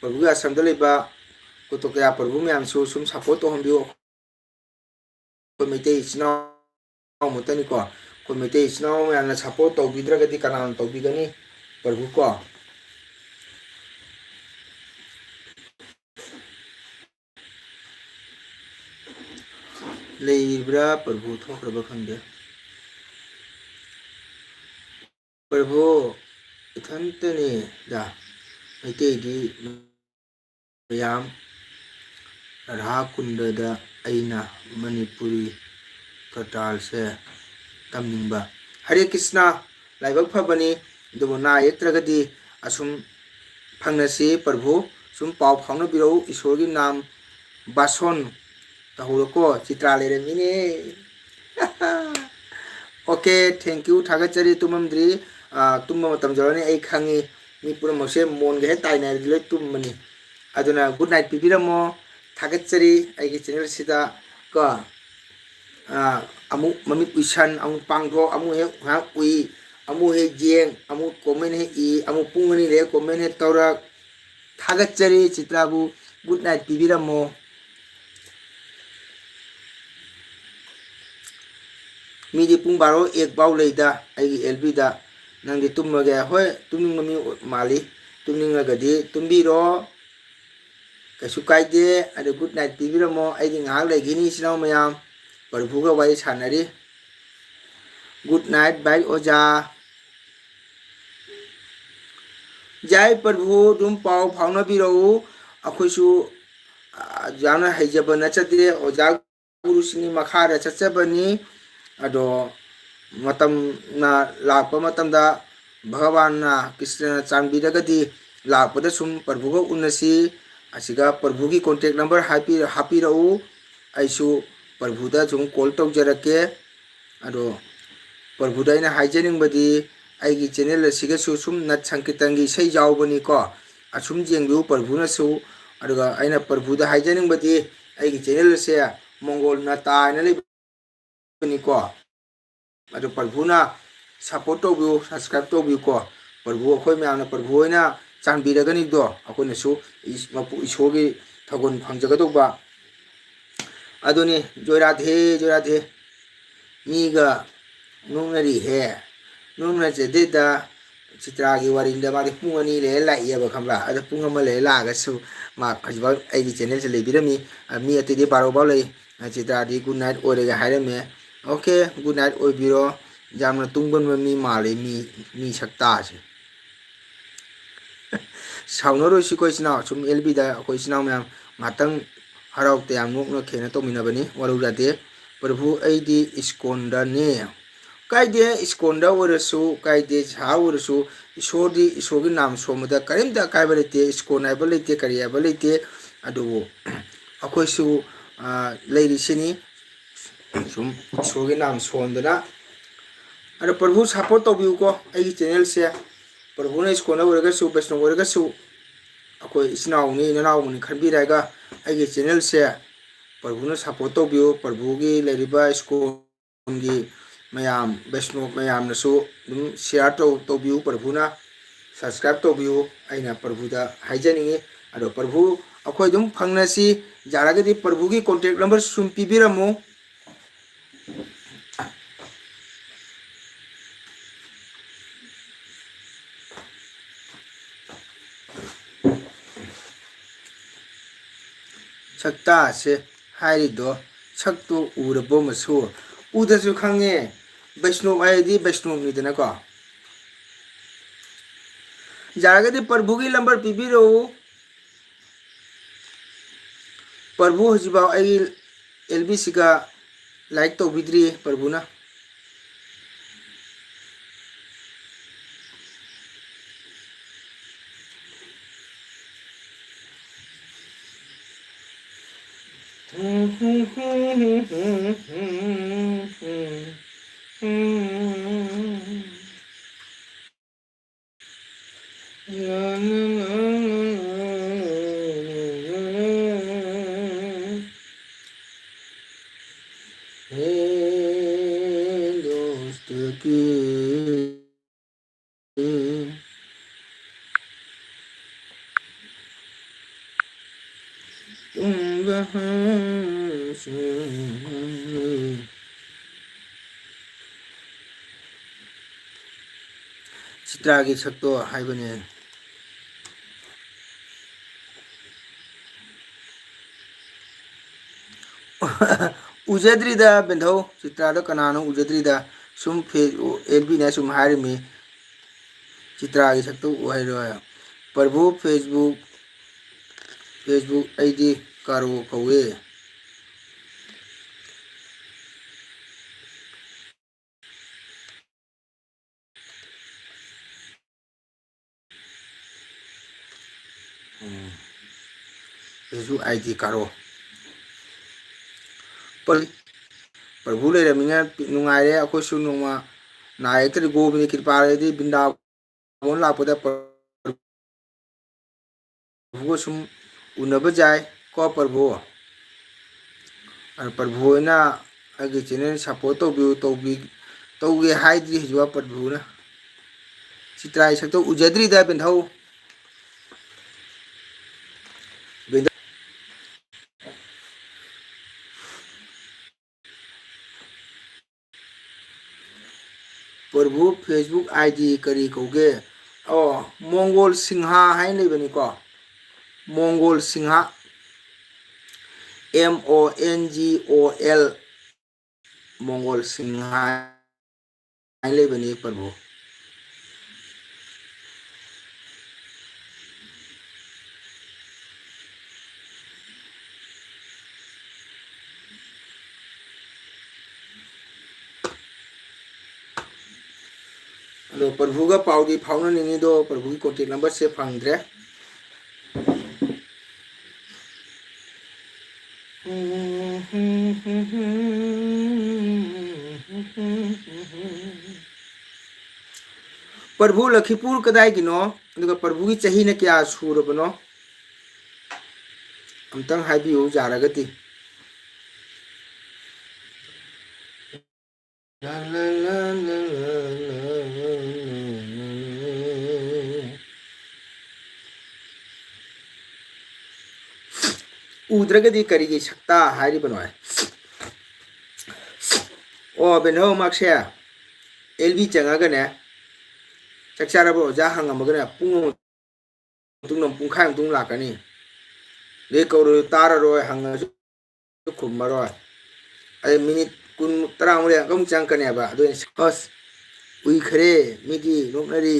ꯄ꯭ꯔꯚꯨꯒꯤ ꯑꯥꯁ꯭ꯔꯝꯗ ꯂꯩꯕ ꯀꯨꯇꯣꯀꯌꯥ ꯄ꯭ꯔꯚꯨ ꯃꯌꯥꯝꯁꯨ ꯁꯨꯝ support ꯇꯧꯍꯟꯕꯤꯌꯨ꯫ ꯑꯩꯈꯣꯏ ꯃꯩꯇꯩ ꯏꯆꯤꯟ ꯏꯅꯥꯎ ꯃꯛꯇꯅꯤꯀꯣ꯫ ꯑꯩꯈꯣꯏ ꯃꯩꯇꯩ ꯏꯆꯤꯟ ꯏꯅꯥꯎ ꯃꯌꯥꯝꯅ support ꯇꯧꯕꯤꯗ꯭ꯔꯒꯗꯤ ꯀꯅꯥꯅ ꯇꯧꯕꯤꯒꯅꯤ? ꯄ꯭ꯔꯚꯨ ꯀꯣ꯫ ꯂꯩꯔꯤꯕ꯭ꯔꯥ? ꯄ꯭ꯔꯚꯨ ꯊꯣꯛꯈ꯭ꯔꯕ ꯈꯪꯗꯦ꯫ ꯄ꯭ꯔꯚꯨ, ꯏꯊꯟꯇꯅꯤꯗ, ꯃꯩꯇꯩꯗꯤ ꯃꯌꯥꯝ ꯔꯥꯙꯥ ꯀꯨꯟꯗꯗ ꯑꯩꯅ ꯃꯅꯤꯄꯨꯔꯤ ꯀꯇꯥꯜꯁꯦ ꯇꯝꯅꯤꯡꯕ꯫ ꯍꯔꯦ ꯀ꯭ꯔꯤꯁꯅ, ꯂꯥꯏꯕꯛ ꯐꯕꯅꯤ, ꯑꯗꯨꯕꯨ ꯅꯥ ꯌꯦꯛꯇ꯭ꯔꯒꯗꯤ ꯑꯁꯨꯝ ꯐꯪꯅꯁꯤ ꯄ꯭ꯔꯚꯨ, ꯁꯨꯝ ꯄꯥꯎ ꯐꯥꯎꯅꯕꯤꯔꯛꯎ, ꯏꯁꯣꯔꯒꯤ ꯅꯥꯝ ꯕꯥꯁꯣꯟ ꯇꯧꯍꯧꯔꯣꯀꯣ꯫ ꯆꯤꯇ꯭ꯔꯥ ꯂꯩꯔꯝꯃꯤꯅꯦ꯫ Okay, thank you, ꯊꯥꯒꯠꯆꯔꯤ꯫ ꯇꯨꯝꯃꯝꯗ꯭ꯔꯤ, ꯑꯥ, ꯇꯨꯝꯕ ꯃꯇꯝ ꯌꯧꯔꯅꯤ ꯑꯩ ꯈꯪꯉꯤ꯫ ꯃꯤ ꯄꯨꯝꯅꯃꯛꯁꯦ ꯃꯣꯟꯒ ꯍꯦꯛ ꯇꯥꯏꯅꯔꯗꯤ ꯂꯣꯏ ꯇꯨꯝꯕꯅꯤ꯫ ꯑꯗꯨꯅ good night ꯄꯤꯕꯤꯔꯝꯃꯣ꯫ ꯊꯥꯒꯠꯆꯔꯤ ꯑꯩꯒꯤ channel ꯁꯤꯗ ꯀꯣ꯫ ꯑꯥ, ꯑꯃꯨꯛ ꯃꯃꯤꯠ ꯎꯏꯁꯟ, ꯑꯃꯨꯛ ꯄꯥꯡꯊꯣꯛ, ꯑꯃꯨꯛ ꯍꯦꯛ ꯉꯥꯏꯍꯥꯛ ꯎꯏ, ꯑꯃꯨꯛ ꯍꯦꯛ ꯌꯦꯡ, ꯑꯃꯨꯛ comment ꯍꯦꯛ ꯏ, ꯑꯃꯨꯛ ꯄꯨꯡ ꯑꯅꯤ ꯂꯩꯔ comment ꯍꯦꯛ ꯇꯧꯔꯛ꯫ ꯊꯥꯒꯠꯆꯔꯤ ꯆꯤꯇ꯭ꯔꯥꯕꯨ꯫ Good night ꯄꯤꯕꯤꯔꯝꯃꯣ꯫ ꯃꯤꯗꯤ ꯄꯨꯡ ꯕꯥꯔꯣ ꯑꯦꯛ ꯐꯥꯎ ꯂꯩꯗ ꯑꯩꯒꯤ ꯑꯦꯜ ꯕꯤꯗ꯫ ꯅꯪꯗꯤ ꯇꯨꯝꯃꯒꯦ꯫ ꯍꯣꯏ, ꯇꯨꯝꯅꯤꯡꯕ ꯃꯤ ꯃꯥꯜꯂꯤ꯫ ꯇꯨꯝꯅꯤꯡꯉꯒꯗꯤ ꯇꯨꯝꯕꯤꯔꯣ, ꯀꯩꯁꯨ ꯀꯥꯏꯗꯦ꯫ ꯑꯗꯨ good night ꯄꯤꯕꯤꯔꯝꯃꯣ꯫ ꯑꯩꯗꯤ ꯉꯥꯏꯍꯥꯛ ꯂꯩꯈꯤꯅꯤ, ꯏꯆꯤꯟ ꯏꯅꯥꯎ ꯃꯌꯥꯝ꯫ ꯄ꯭ꯔꯚꯨꯒ ꯋꯥꯔꯤ ꯁꯥꯟꯅꯔꯤ꯫ Good night, bye ꯑꯣꯖꯥ꯫ ꯌꯥꯏ ꯄ꯭ꯔꯚꯨ, ꯑꯗꯨꯝ ꯄꯥꯎ ꯐꯥꯎꯅꯕꯤꯔꯛꯎ꯫ ꯑꯩꯈꯣꯏꯁꯨ, ꯑ, ꯌꯥꯝꯅ ꯍꯩꯖꯕ ꯅꯠꯆꯗꯦ, ꯑꯣꯖꯥ ꯒꯨꯔꯨꯁꯤꯡꯒꯤ ꯃꯈꯥꯗ ꯆꯠꯆꯕꯅꯤ꯫ ꯑꯗꯣ ꯃꯇꯝꯅ ꯂꯥꯛꯄ ꯃꯇꯝꯗ ꯚꯒꯋꯥꯟꯅ, ꯀ꯭ꯔꯤꯁꯅꯅ ꯆꯥꯟꯕꯤꯔꯒꯗꯤ ꯂꯥꯛꯄꯗ ꯁꯨꯝ ꯄ꯭ꯔꯚꯨꯒ ꯎꯅꯁꯤ꯫ ꯑꯁꯤꯒ ꯄ꯭ꯔꯚꯨꯒꯤ contact number ꯍꯥꯏꯄꯤ-, ꯍꯥꯞꯄꯤꯔꯛꯎ꯫ ꯑꯩꯁꯨ ꯄ꯭ꯔꯚꯨꯗ ꯁꯨꯝ call ꯇꯧꯖꯔꯛꯀꯦ꯫ ꯑꯗꯣ ꯄ꯭ꯔꯚꯨꯗ ꯑꯩꯅ ꯍꯥꯏꯖꯅꯤꯡꯕꯗꯤ, ꯑꯩꯒꯤ channel ꯑꯁꯤꯒꯁꯨ ꯁꯨꯝ ꯅꯠ ꯁꯪꯀꯤꯔꯇꯟꯒꯤ ꯏꯁꯩ ꯌꯥꯎꯕꯅꯤꯀꯣ, ꯑꯁꯨꯝ ꯌꯦꯡꯕꯤꯌꯨ ꯄ꯭ꯔꯚꯨꯅꯁꯨ꯫ ꯑꯗꯨꯒ ꯑꯩꯅ ꯄ꯭ꯔꯚꯨꯗ ꯍꯥꯏꯖꯅꯤꯡꯕꯗꯤ, ꯑꯩꯒꯤ channel ꯑꯁꯦ ꯃꯣꯡꯒꯣꯜ ꯅꯇꯥ ꯍꯥꯏꯅ ꯂꯩꯕꯅꯤꯀꯣ꯫ ꯑꯗꯨ ꯄ꯭ꯔꯚꯨꯅ support ꯇꯧꯕꯤꯌꯨ, subscribe ꯇꯧꯕꯤꯌꯨꯀꯣ꯫ ꯄ꯭ꯔꯚꯨ, ꯑꯩꯈꯣꯏ ꯃꯌꯥꯝꯅ ꯄ꯭ꯔꯚꯨ ꯍꯣꯏꯅ ꯆꯥꯟꯕꯤꯔꯒꯅꯤꯗꯣ, ꯑꯩꯈꯣꯏꯅꯁꯨ ꯏꯁ-, ꯃꯄꯨ ꯏꯁꯣꯔꯒꯤ ꯊꯧꯒꯜ ꯐꯪꯖꯒꯗꯧꯕ꯫ ꯑꯗꯨꯅꯤ, ꯖꯣꯏ ꯔꯥꯙꯦ, ꯖꯣꯏ ꯔꯥꯙꯦ꯫ ꯃꯤꯒ ꯅꯣꯛꯅꯔꯤꯍꯦ, ꯅꯣꯛꯅꯖꯗꯦꯗ꯫ ꯆꯤꯇ꯭ꯔꯥꯒꯤ ꯋꯥꯔꯤꯗ ꯃꯥꯗꯤ ꯄꯨꯡ ꯑꯅꯤ ꯂꯩꯔ ꯂꯥꯛꯏꯑꯕ, ꯈꯪꯕ꯭ꯔꯥ? ꯑꯗ ꯄꯨꯡ ꯑꯃ ꯂꯩꯔ ꯂꯥꯛꯑꯒꯁꯨ ꯃꯥ ꯍꯧꯖꯤꯛꯐꯥꯎ ꯑꯩꯒꯤ channel ꯁꯦ ꯂꯩꯕꯤꯔꯝꯃꯤ꯫ ꯑ, ꯃꯤ ꯑꯇꯩꯗꯤ ꯕꯥꯔꯣ ꯐꯥꯎ ꯂꯩ꯫ ꯑ, ꯆꯤꯇ꯭ꯔꯥꯗꯤ good night ꯑꯣꯏꯔꯒꯦ ꯍꯥꯏꯔꯝꯃꯦ꯫ Okay, good night ꯑꯣꯏꯕꯤꯔꯣ꯫ ꯌꯥꯝꯅ ꯇꯨꯝꯒꯟꯕ ꯃꯤ ꯃꯥꯜꯂꯤ, ꯃꯤ, ꯃꯤ ꯁꯛꯇꯥꯁꯦ꯫ ꯁꯥꯎꯅꯔꯣꯏꯁꯤꯀꯣ ꯏꯆꯤꯟ ꯏꯅꯥꯎ, ꯁꯨꯝ ꯑꯦꯜ ꯕꯤꯗ ꯑꯩꯈꯣꯏ ꯏꯆꯤꯟ ꯏꯅꯥꯎ ꯃꯌꯥꯝ ꯉꯥꯛꯇꯪ ꯍꯔꯥꯎ ꯇꯌꯥꯝ ꯅꯣꯛꯅ ꯈꯦꯅ ꯇꯧꯃꯤꯟꯅꯕꯅꯤ, ꯋꯥꯔꯧ ꯌꯥꯗꯦ꯫ ꯄ꯭ꯔꯚꯨ, ꯑꯩꯗꯤ ꯏꯁꯀꯣꯟꯗꯅꯦ꯫ ꯀꯥꯏꯗꯦ, ꯏꯁꯀꯣꯟꯗ ꯑꯣꯏꯔꯁꯨ ꯀꯥꯏꯗꯦ, ꯁꯍꯥ ꯑꯣꯏꯔꯁꯨ, ꯏꯁꯣꯔꯗꯤ, ꯏꯁꯣꯔꯒꯤ ꯅꯥꯝ ꯁꯣꯟꯕꯗ ꯀꯔꯤꯝꯇ ꯑꯀꯥꯏꯕ ꯂꯩꯇꯦ, ꯏꯁꯀꯣꯟ ꯍꯥꯏꯕ ꯂꯩꯇꯦ, ꯀꯔꯤ ꯍꯥꯏꯕ ꯂꯩꯇꯦ꯫ ꯑꯗꯨꯕꯨ ꯑꯩꯈꯣꯏꯁꯨ, ꯑ, ꯂꯩꯔꯤꯁꯤꯅꯤ, ꯁꯨꯝ ꯏꯁꯣꯔꯒꯤ ꯅꯥꯝ ꯁꯣꯟꯗꯅ꯫ ꯑꯗꯣ ꯄ꯭ꯔꯚꯨ support ꯇꯧꯕꯤꯌꯨꯀꯣ ꯑꯩꯒꯤ channel ꯁꯦ꯫ ꯄ꯭ꯔꯚꯨꯅ ꯏꯁꯀꯣꯟꯗ ꯑꯣꯏꯔꯒꯁꯨ, ꯕꯩꯁꯅꯕ ꯑꯣꯏꯔꯒꯁꯨ, ꯑꯩꯈꯣꯏ ꯏꯆꯤꯟ ꯏꯅꯥꯎꯅꯤ, ꯅꯅꯥꯎꯃꯅꯤ ꯈꯟꯕꯤꯔꯒ ꯑꯩꯒꯤ ꯆꯦꯅꯦꯜꯁꯦ ꯄ꯭ꯔꯚꯨꯅ ꯁꯞꯄꯣꯔꯠ ꯇꯧꯕꯤꯌꯨ꯫ ꯄ꯭ꯔꯚꯨꯒꯤ ꯂꯩꯔꯤꯕ ꯏꯁꯀꯣꯟꯒꯤ ꯃꯌꯥꯝ, ꯕꯩꯁꯅꯣꯞ ꯃꯌꯥꯝꯅꯁꯨ ꯑꯗꯨꯝ ꯁꯤꯌꯥꯔ ꯇꯧ-, ꯇꯧꯕꯤꯌꯨ꯫ ꯄ꯭ꯔꯚꯨꯅ ꯁꯕꯁꯀ꯭ꯔꯥꯏꯕ ꯇꯧꯕꯤꯌꯨ, ꯑꯩꯅ ꯄ꯭ꯔꯚꯨꯗ ꯍꯥꯏꯖꯅꯤꯡꯉꯤ꯫ ꯑꯗꯣ ꯄ꯭ꯔꯚꯨ, ꯑꯩꯈꯣꯏ ꯑꯗꯨꯝ ꯐꯪꯅꯁꯤ꯫ ꯌꯥꯔꯒꯗꯤ ꯄ꯭ꯔꯚꯨꯒꯤ ꯀꯣꯟꯇꯦꯛ ꯅꯝꯕꯔ ꯁꯨꯝ ꯄꯤꯕꯤꯔꯝꯃꯨ꯫ ꯁꯛꯇꯥꯁꯦ ꯍꯥꯏꯔꯤꯗꯣ, ꯁꯛꯇꯣ ꯎꯔꯕꯣ ꯃꯁꯨ? ꯎꯗꯁꯨ ꯈꯪꯉꯦ, ꯕꯩꯁꯅꯣꯞ ꯍꯥꯏꯗꯤ ꯕꯩꯁꯅꯣꯞꯅꯤꯗꯅꯀꯣ꯫ ꯌꯥꯔꯒꯗꯤ ꯄ꯭ꯔꯚꯨꯒꯤ ꯅꯝꯕꯔ ꯄꯤꯕꯤꯔꯛꯎ꯫ ꯄ꯭ꯔꯚꯨ ꯍꯧꯖꯤꯛꯐꯥꯎ ꯑꯩꯒꯤ ꯑꯦꯜ ꯕꯤꯁꯤꯒ ꯂꯥꯏꯛ ꯇꯧꯕꯤꯗ꯭ꯔꯤ ꯄ꯭ꯔꯚꯨꯅ꯫ हे दोस्त की तुम वहाँ से चित्राꯒꯤ ꯁꯛꯇꯣ ꯍꯥꯏꯕꯅꯦ꯫ ꯎꯖꯗ꯭ꯔꯤꯗ ꯕꯦꯟꯙꯧ, ꯆꯤꯇ꯭ꯔꯥꯗꯣ ꯀꯅꯥꯅꯣ ꯎꯖꯗ꯭ꯔꯤꯗ꯫ ꯁꯨꯝ ꯐꯦ-, ꯑꯦꯜ ꯕꯤꯅ ꯁꯨꯝ ꯍꯥꯏꯔꯤꯃꯤ, ꯆꯤꯇ꯭ꯔꯥꯒꯤ ꯁꯛꯇꯨ ꯎꯍꯜꯂꯣ ꯍꯥꯏ꯫ ꯄ꯭ꯔꯚꯨ, ꯐꯦꯁꯕꯨꯛ, ꯐꯦꯁꯕꯨꯛ ꯑꯥꯏ ꯗꯤ ꯀꯥꯔꯣ ꯀꯧꯋꯦ꯫ ꯎꯝ꯫ Facebook I D ꯀꯥꯔꯣ꯫ ꯄ꯭ꯔ-, ꯄ꯭ꯔꯚꯨ ꯂꯩꯔꯝꯃꯤꯅ ꯅꯨꯡꯉꯥꯏꯔꯦ꯫ ꯑꯩꯈꯣꯏꯁꯨ ꯅꯣꯡꯃ ꯅꯥ ꯌꯦꯛꯇꯗꯤ ꯒꯣꯕꯤꯟꯗ ꯀ꯭ꯔꯤꯄꯥ ꯂꯩꯔꯗꯤ ꯕ꯭ꯔꯤꯟꯗꯥꯕꯟ ꯂꯥꯛꯄꯗ ꯄ꯭ꯔꯚꯨꯒ ꯁꯨꯝ ꯎꯅꯕ ꯌꯥꯏ꯫ ꯀꯣ ꯄ꯭ꯔꯚꯨ꯫ ꯑꯗꯣ ꯄ꯭ꯔꯚꯨ ꯍꯣꯏꯅ ꯑꯩꯒꯤ channel support ꯇꯧꯕꯤꯌꯨ, ꯇꯧꯕꯤ-, ꯇꯧꯒꯦ ꯍꯥꯏꯗ꯭ꯔꯤ ꯍꯧꯖꯤꯛꯐꯥꯎ ꯄ꯭ꯔꯚꯨꯅ꯫ ꯆꯤꯇ꯭ꯔꯥꯏ ꯁꯛꯇꯣ ꯎꯖꯗ꯭ꯔꯤꯗ ꯕꯦꯟꯊꯧ꯫ ꯕꯦꯟꯊꯧ꯫ ꯄ꯭ꯔꯚꯨ Facebook ID ꯀꯔꯤ ꯀꯧꯒꯦ? ꯑꯣ, ꯃꯣꯡꯒꯣꯜ ꯁꯤꯡꯍꯥ ꯍꯥꯏꯅ ꯂꯩꯕꯅꯤꯀꯣ꯫ ꯃꯣꯡꯒꯣꯜ ꯁꯤꯡꯍꯥ꯫ M O N G O L꯫ Mongol ꯁꯤꯡꯍꯥ ꯍꯥꯏꯅ ꯂꯩꯕꯅꯤ ꯄ꯭ꯔꯚꯨ꯫ ꯑꯗꯣ ꯄ꯭ꯔꯚꯨꯒ ꯄꯥꯎꯗꯤ ꯐꯥꯎꯅꯅꯤꯡꯉꯤꯗꯣ, ꯄ꯭ꯔꯚꯨꯒꯤ contact numberꯁꯦ ꯐꯪꯗ꯭ꯔꯦ꯫ ꯄ꯭ꯔꯚꯨ ꯂꯈꯤꯄꯨꯔ ꯀꯗꯥꯏꯒꯤꯅꯣ? ꯑꯗꯨꯒ ꯄ꯭ꯔꯚꯨꯒꯤ ꯆꯍꯤꯅ ꯀꯌꯥ ꯁꯨꯔꯕꯅꯣ? ꯑꯝꯇꯪ ꯍꯥꯏꯕꯤꯌꯨ ꯌꯥꯔꯒꯗꯤ꯫ ꯎꯗ꯭ꯔꯒꯗꯤ ꯀꯔꯤꯒꯤ ꯁꯛꯇ ꯍꯥꯏꯔꯤꯕꯅꯣ? ꯑꯣ, ꯕꯦꯟꯍꯧ ꯃꯍꯥꯛꯁꯦ L B ꯆꯪꯉꯒꯅꯦ, "ꯆꯥꯛ ꯆꯥꯔꯕ꯭ꯔꯣ ꯑꯣꯖꯥ?" ꯍꯪꯉꯝꯃꯒꯅꯦ, ꯄꯨꯡ ꯑꯃ ꯃꯇꯨꯡꯗ, ꯄꯨꯡꯈꯥꯏ ꯃꯇꯨꯡ ꯂꯥꯛꯀꯅꯤ꯫ ꯑꯗꯩ ꯀꯧꯔꯁꯨ ꯇꯥꯔꯔꯣꯏ, ꯍꯪꯉꯁꯨ ꯈꯨꯝꯃꯔꯣꯏ꯫ ꯑꯗꯩ ꯃꯤꯅꯤꯠ ꯀꯨꯟ, ꯇꯔꯥꯃꯨꯛ ꯂꯩꯔꯒ ꯑꯃꯨꯛ ꯆꯪꯉꯛꯀꯅꯦꯕ꯫ ꯑꯗꯨ ꯑꯩꯅ, "ꯑꯁ, ꯎꯏꯈ꯭ꯔꯦ, ꯃꯤꯗꯤ ꯅꯣꯛꯅꯔꯤ"꯫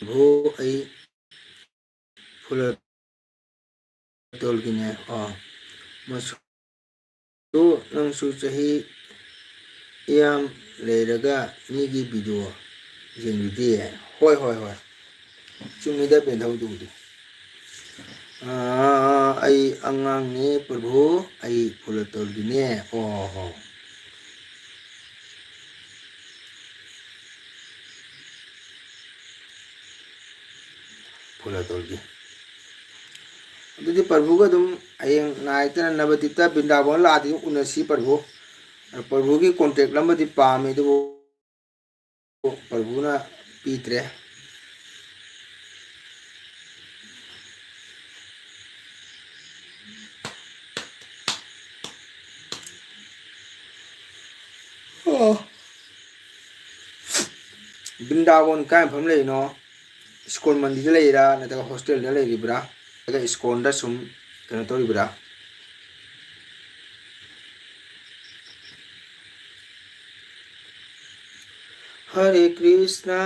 ꯚꯣ, ꯑꯩ ꯐꯨꯂ ꯇꯣꯜꯒꯤꯅꯦ꯫ ꯑꯣ, ꯃꯁꯨ, ꯅꯪꯁꯨ ꯆꯍꯤ ꯌꯥꯝ ꯂꯩꯔꯒ ꯃꯤꯒꯤ video ꯌꯦꯡꯂꯤꯗꯤ? ꯍꯣꯏ, ꯍꯣꯏ, ꯍꯣꯏ꯫ ꯆꯨꯝꯃꯤꯗ ꯕꯦꯟꯊꯧꯗꯨꯕꯨꯗꯤ꯫ ꯑꯥ, ꯑꯩ ꯑꯉꯥꯡꯅꯦ ꯄ꯭ꯔꯚꯨ, ꯑꯩ ꯐꯨꯂꯇꯣꯜꯒꯤꯅꯦ꯫ ꯑꯣ ꯍꯣ꯫ ꯐꯨꯂꯇꯣꯜꯒꯤ꯫ ꯑꯗꯨꯗꯤ ꯄ꯭ꯔꯚꯨꯒ ꯑꯗꯨꯝ ꯍꯌꯦꯡ ꯅꯥꯏꯇꯅ ꯅꯕꯗꯤꯞꯇ ꯕ꯭ꯔꯤꯟꯗꯥꯕꯟ ꯂꯥꯛꯑꯗꯤ ꯎꯅꯁꯤ ꯄ꯭ꯔꯚꯨ꯫ ꯄ꯭ꯔꯚꯨꯒꯤ contact numberꯗꯤ ꯄꯥꯝꯃꯦ, ꯑꯗꯨꯕꯨ ꯄ꯭ꯔꯚꯨꯅ ꯄꯤꯗ꯭ꯔꯦ꯫ ꯑꯣ꯫ ꯕ꯭ꯔꯤꯟꯗꯥꯕꯟ ꯀꯥꯏ ꯃꯐꯝ ꯂꯩꯔꯤꯅꯣ? ꯁ꯭ꯀꯨꯜ ꯃꯟꯗꯤꯔꯗ ꯂꯩꯔꯤꯔꯥ, ꯅꯠꯇ꯭ꯔꯒ hostelꯗ ꯂꯩꯔꯤꯕ꯭ꯔꯥ, ꯅꯠꯇ꯭ꯔꯒ ꯁ꯭ꯀꯣꯟꯗ ꯁꯨꯝ ꯀꯩꯅꯣ ꯇꯧꯔꯤꯕ꯭ꯔꯥ? ꯍꯔꯦ ꯀ꯭ꯔꯤꯁꯅ,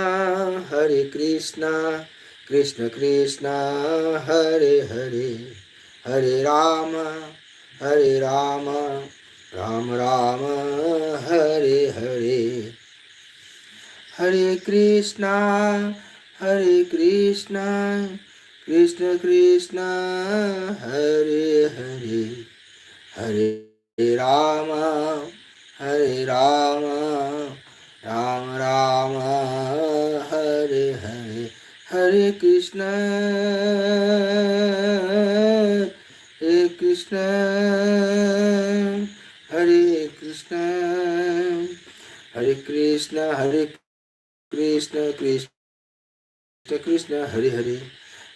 ꯍꯔꯦ ꯀ꯭ꯔꯤꯁꯅ, ꯀ꯭ꯔꯤꯁꯅ ꯀ꯭ꯔꯤꯁꯅ, ꯍꯔꯦ ꯍꯔꯦ, ꯍꯔꯦ ꯔꯥꯃ, ꯍꯔꯦ ꯔꯥꯃ, ꯔꯥꯃ ꯔꯥꯃ, ꯍꯔꯦ ꯍꯔꯦ꯫ ꯍꯔꯦ ꯀ꯭ꯔꯤꯁꯅ, ꯍꯔꯦ ꯀ꯭ꯔꯤꯁꯅ, ꯀ꯭ꯔꯤꯁꯅ ꯀ꯭ꯔꯤꯁꯅ, ꯍꯔꯦ ꯍꯔꯦ, ꯍꯔꯦ ꯔꯥꯃ, ꯍꯔꯦ ꯔꯥꯃ, ꯔꯥꯃ ꯔꯥꯃ, ꯍꯔꯦ ꯍꯔꯦ, ꯍꯔꯦ ꯀ꯭ꯔꯤꯁꯅ, ꯍꯔꯦ ꯀ꯭ꯔꯤꯁꯅ, ꯍꯔꯦ ꯀ꯭ꯔꯤꯁꯅ, ꯍꯔꯦ ꯀ꯭ꯔꯤꯁꯅ, ꯍꯔꯦ ꯀ꯭ꯔꯤꯁꯅ, ꯀ꯭ꯔꯤꯁꯅ ꯀ꯭ꯔꯤꯁꯅ, ꯍꯔꯦ ꯍꯔꯦ,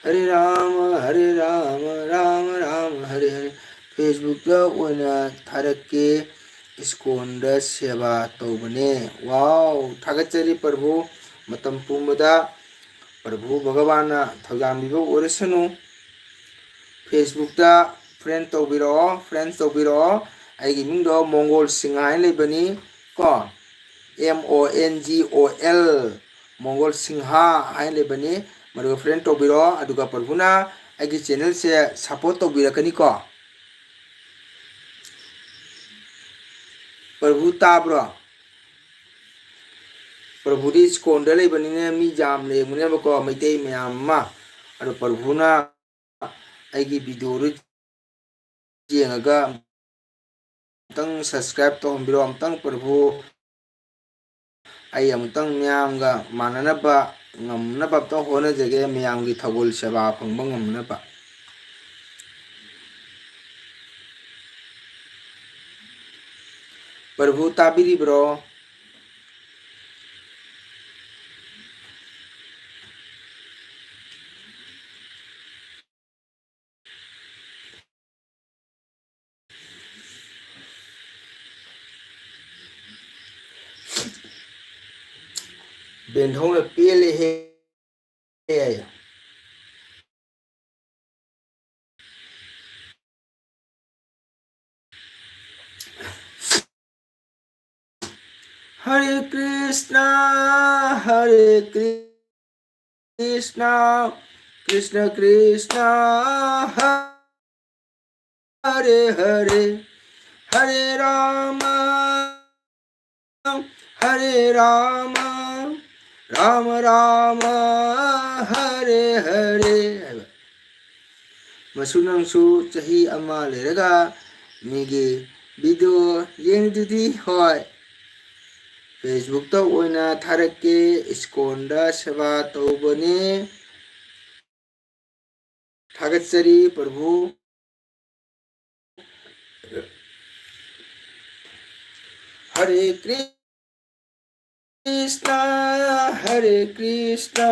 ꯍꯔꯦ ꯔꯥꯃ, ꯍꯔꯦ ꯔꯥꯃ, ꯔꯥꯃ ꯔꯥꯃ, ꯍꯔꯦ ꯍꯔꯦ꯫ Facebookꯇ ꯑꯣꯏꯅ ꯊꯥꯔꯛꯀꯦ, ꯁ꯭ꯀꯣꯟꯗ ꯁꯦꯕꯥ ꯇꯧꯕꯅꯦ꯫ ꯋꯥꯎ, ꯊꯥꯒꯠꯆꯔꯤ ꯄ꯭ꯔꯚꯨ, ꯃꯇꯝ ꯄꯨꯝꯕꯗ ꯄ꯭ꯔꯚꯨ ꯚꯒꯕꯥꯟꯅ ꯊꯧꯖꯥꯟꯕꯤꯕ ꯑꯣꯏꯔꯁꯅꯨ꯫ Facebookꯇ friend ꯇꯧꯕꯤꯔꯛꯑꯣ, friends ꯇꯧꯕꯤꯔꯛꯑꯣ꯫ ꯑꯩꯒꯤ ꯃꯤꯡꯗꯣ ꯃꯣꯡꯒꯣꯜ ꯁꯤꯡꯍ ꯍꯥꯏꯅ ꯂꯩꯕꯅꯤ ꯀꯣ꯫ M O N G O L, Mongol Singh ꯍꯥꯏꯅ ꯂꯩꯕꯅꯤ꯫ ꯃꯗꯨꯒ friend ꯇꯧꯕꯤꯔꯣ꯫ ꯑꯗꯨꯒ ꯄ꯭ꯔꯚꯨꯅ ꯑꯩꯒꯤ channelꯁꯦ support ꯇꯧꯕꯤꯔꯛꯀꯅꯤꯀꯣ꯫ ꯄ꯭ꯔꯚꯨ ꯇꯥꯕ꯭ꯔꯣ? ꯄ꯭ꯔꯚꯨꯗꯤ ꯁ꯭ꯀꯣꯟꯗ ꯂꯩꯕꯅꯤꯅ ꯃꯤ ꯌꯥꯝ ꯂꯩꯔꯝꯒꯅꯦꯕꯀꯣ, ꯃꯩꯇꯩ ꯃꯌꯥꯝ ꯑꯃ꯫ ꯑꯗꯣ ꯄ꯭ꯔꯚꯨꯅ ꯑꯩꯒꯤ videoꯗꯨ ꯌꯦꯡꯉꯒ ꯑꯃꯨꯛꯇꯪ subscribe ꯇꯧꯍꯟꯕꯤꯔꯣ꯫ ꯑꯃꯨꯛꯇꯪ ꯄ꯭ꯔꯚꯨ, ꯑꯩ ꯑꯃꯨꯛꯇꯪ ꯃꯌꯥꯝꯒ ꯃꯥꯟꯅꯅꯕ, ꯉꯝꯅꯕ ꯑꯝꯇꯪ ꯍꯣꯠꯅꯖꯒꯦ, ꯃꯌꯥꯝꯒꯤ ꯊꯧꯒꯜ ꯁꯦꯕꯥ ꯐꯪꯕ ꯉꯝꯅꯕ꯫ ꯄ꯭ꯔꯚꯨ ꯇꯥꯕꯤꯔꯤꯕ꯭ꯔꯣ? ꯕꯦꯟꯊꯧꯅ ꯄꯦꯜꯂꯦꯍꯦ꯫ ꯍꯔꯦ ꯀ꯭ꯔꯤꯁꯅ, ꯍꯔꯦ ꯀ꯭ꯔꯤꯁꯅ, ꯀ꯭ꯔꯤꯁꯅ ꯀ꯭ꯔꯤꯁꯅ, ꯍꯔꯦ ꯍꯔꯦ, ꯍꯔꯦ ꯔꯥꯃ, ꯍꯔꯦ ꯔꯥꯃ, ꯔꯥꯃ ꯔꯥꯃ, ꯍꯔꯦ ꯍꯔꯦ ꯍꯥꯏꯕ꯫ ꯃꯁꯨ ꯅꯪꯁꯨ ꯆꯍꯤ ꯑꯃ ꯂꯩꯔꯒ ꯃꯤꯒꯤ video ꯌꯦꯡꯗꯨꯗꯤ? ꯍꯣꯏ, Facebookꯇ ꯑꯣꯏꯅ ꯊꯥꯔꯛꯀꯦ, ꯁ꯭ꯀꯣꯟꯗ ꯁꯦꯕꯥ ꯇꯧꯕꯅꯦ꯫ ꯊꯥꯒꯠꯆꯔꯤ ꯄ꯭ꯔꯚꯨ꯫ ꯍꯔꯦ ꯀ꯭ꯔꯤꯁꯅ, ꯍꯔꯦ ꯀ꯭ꯔꯤꯁꯅ꯫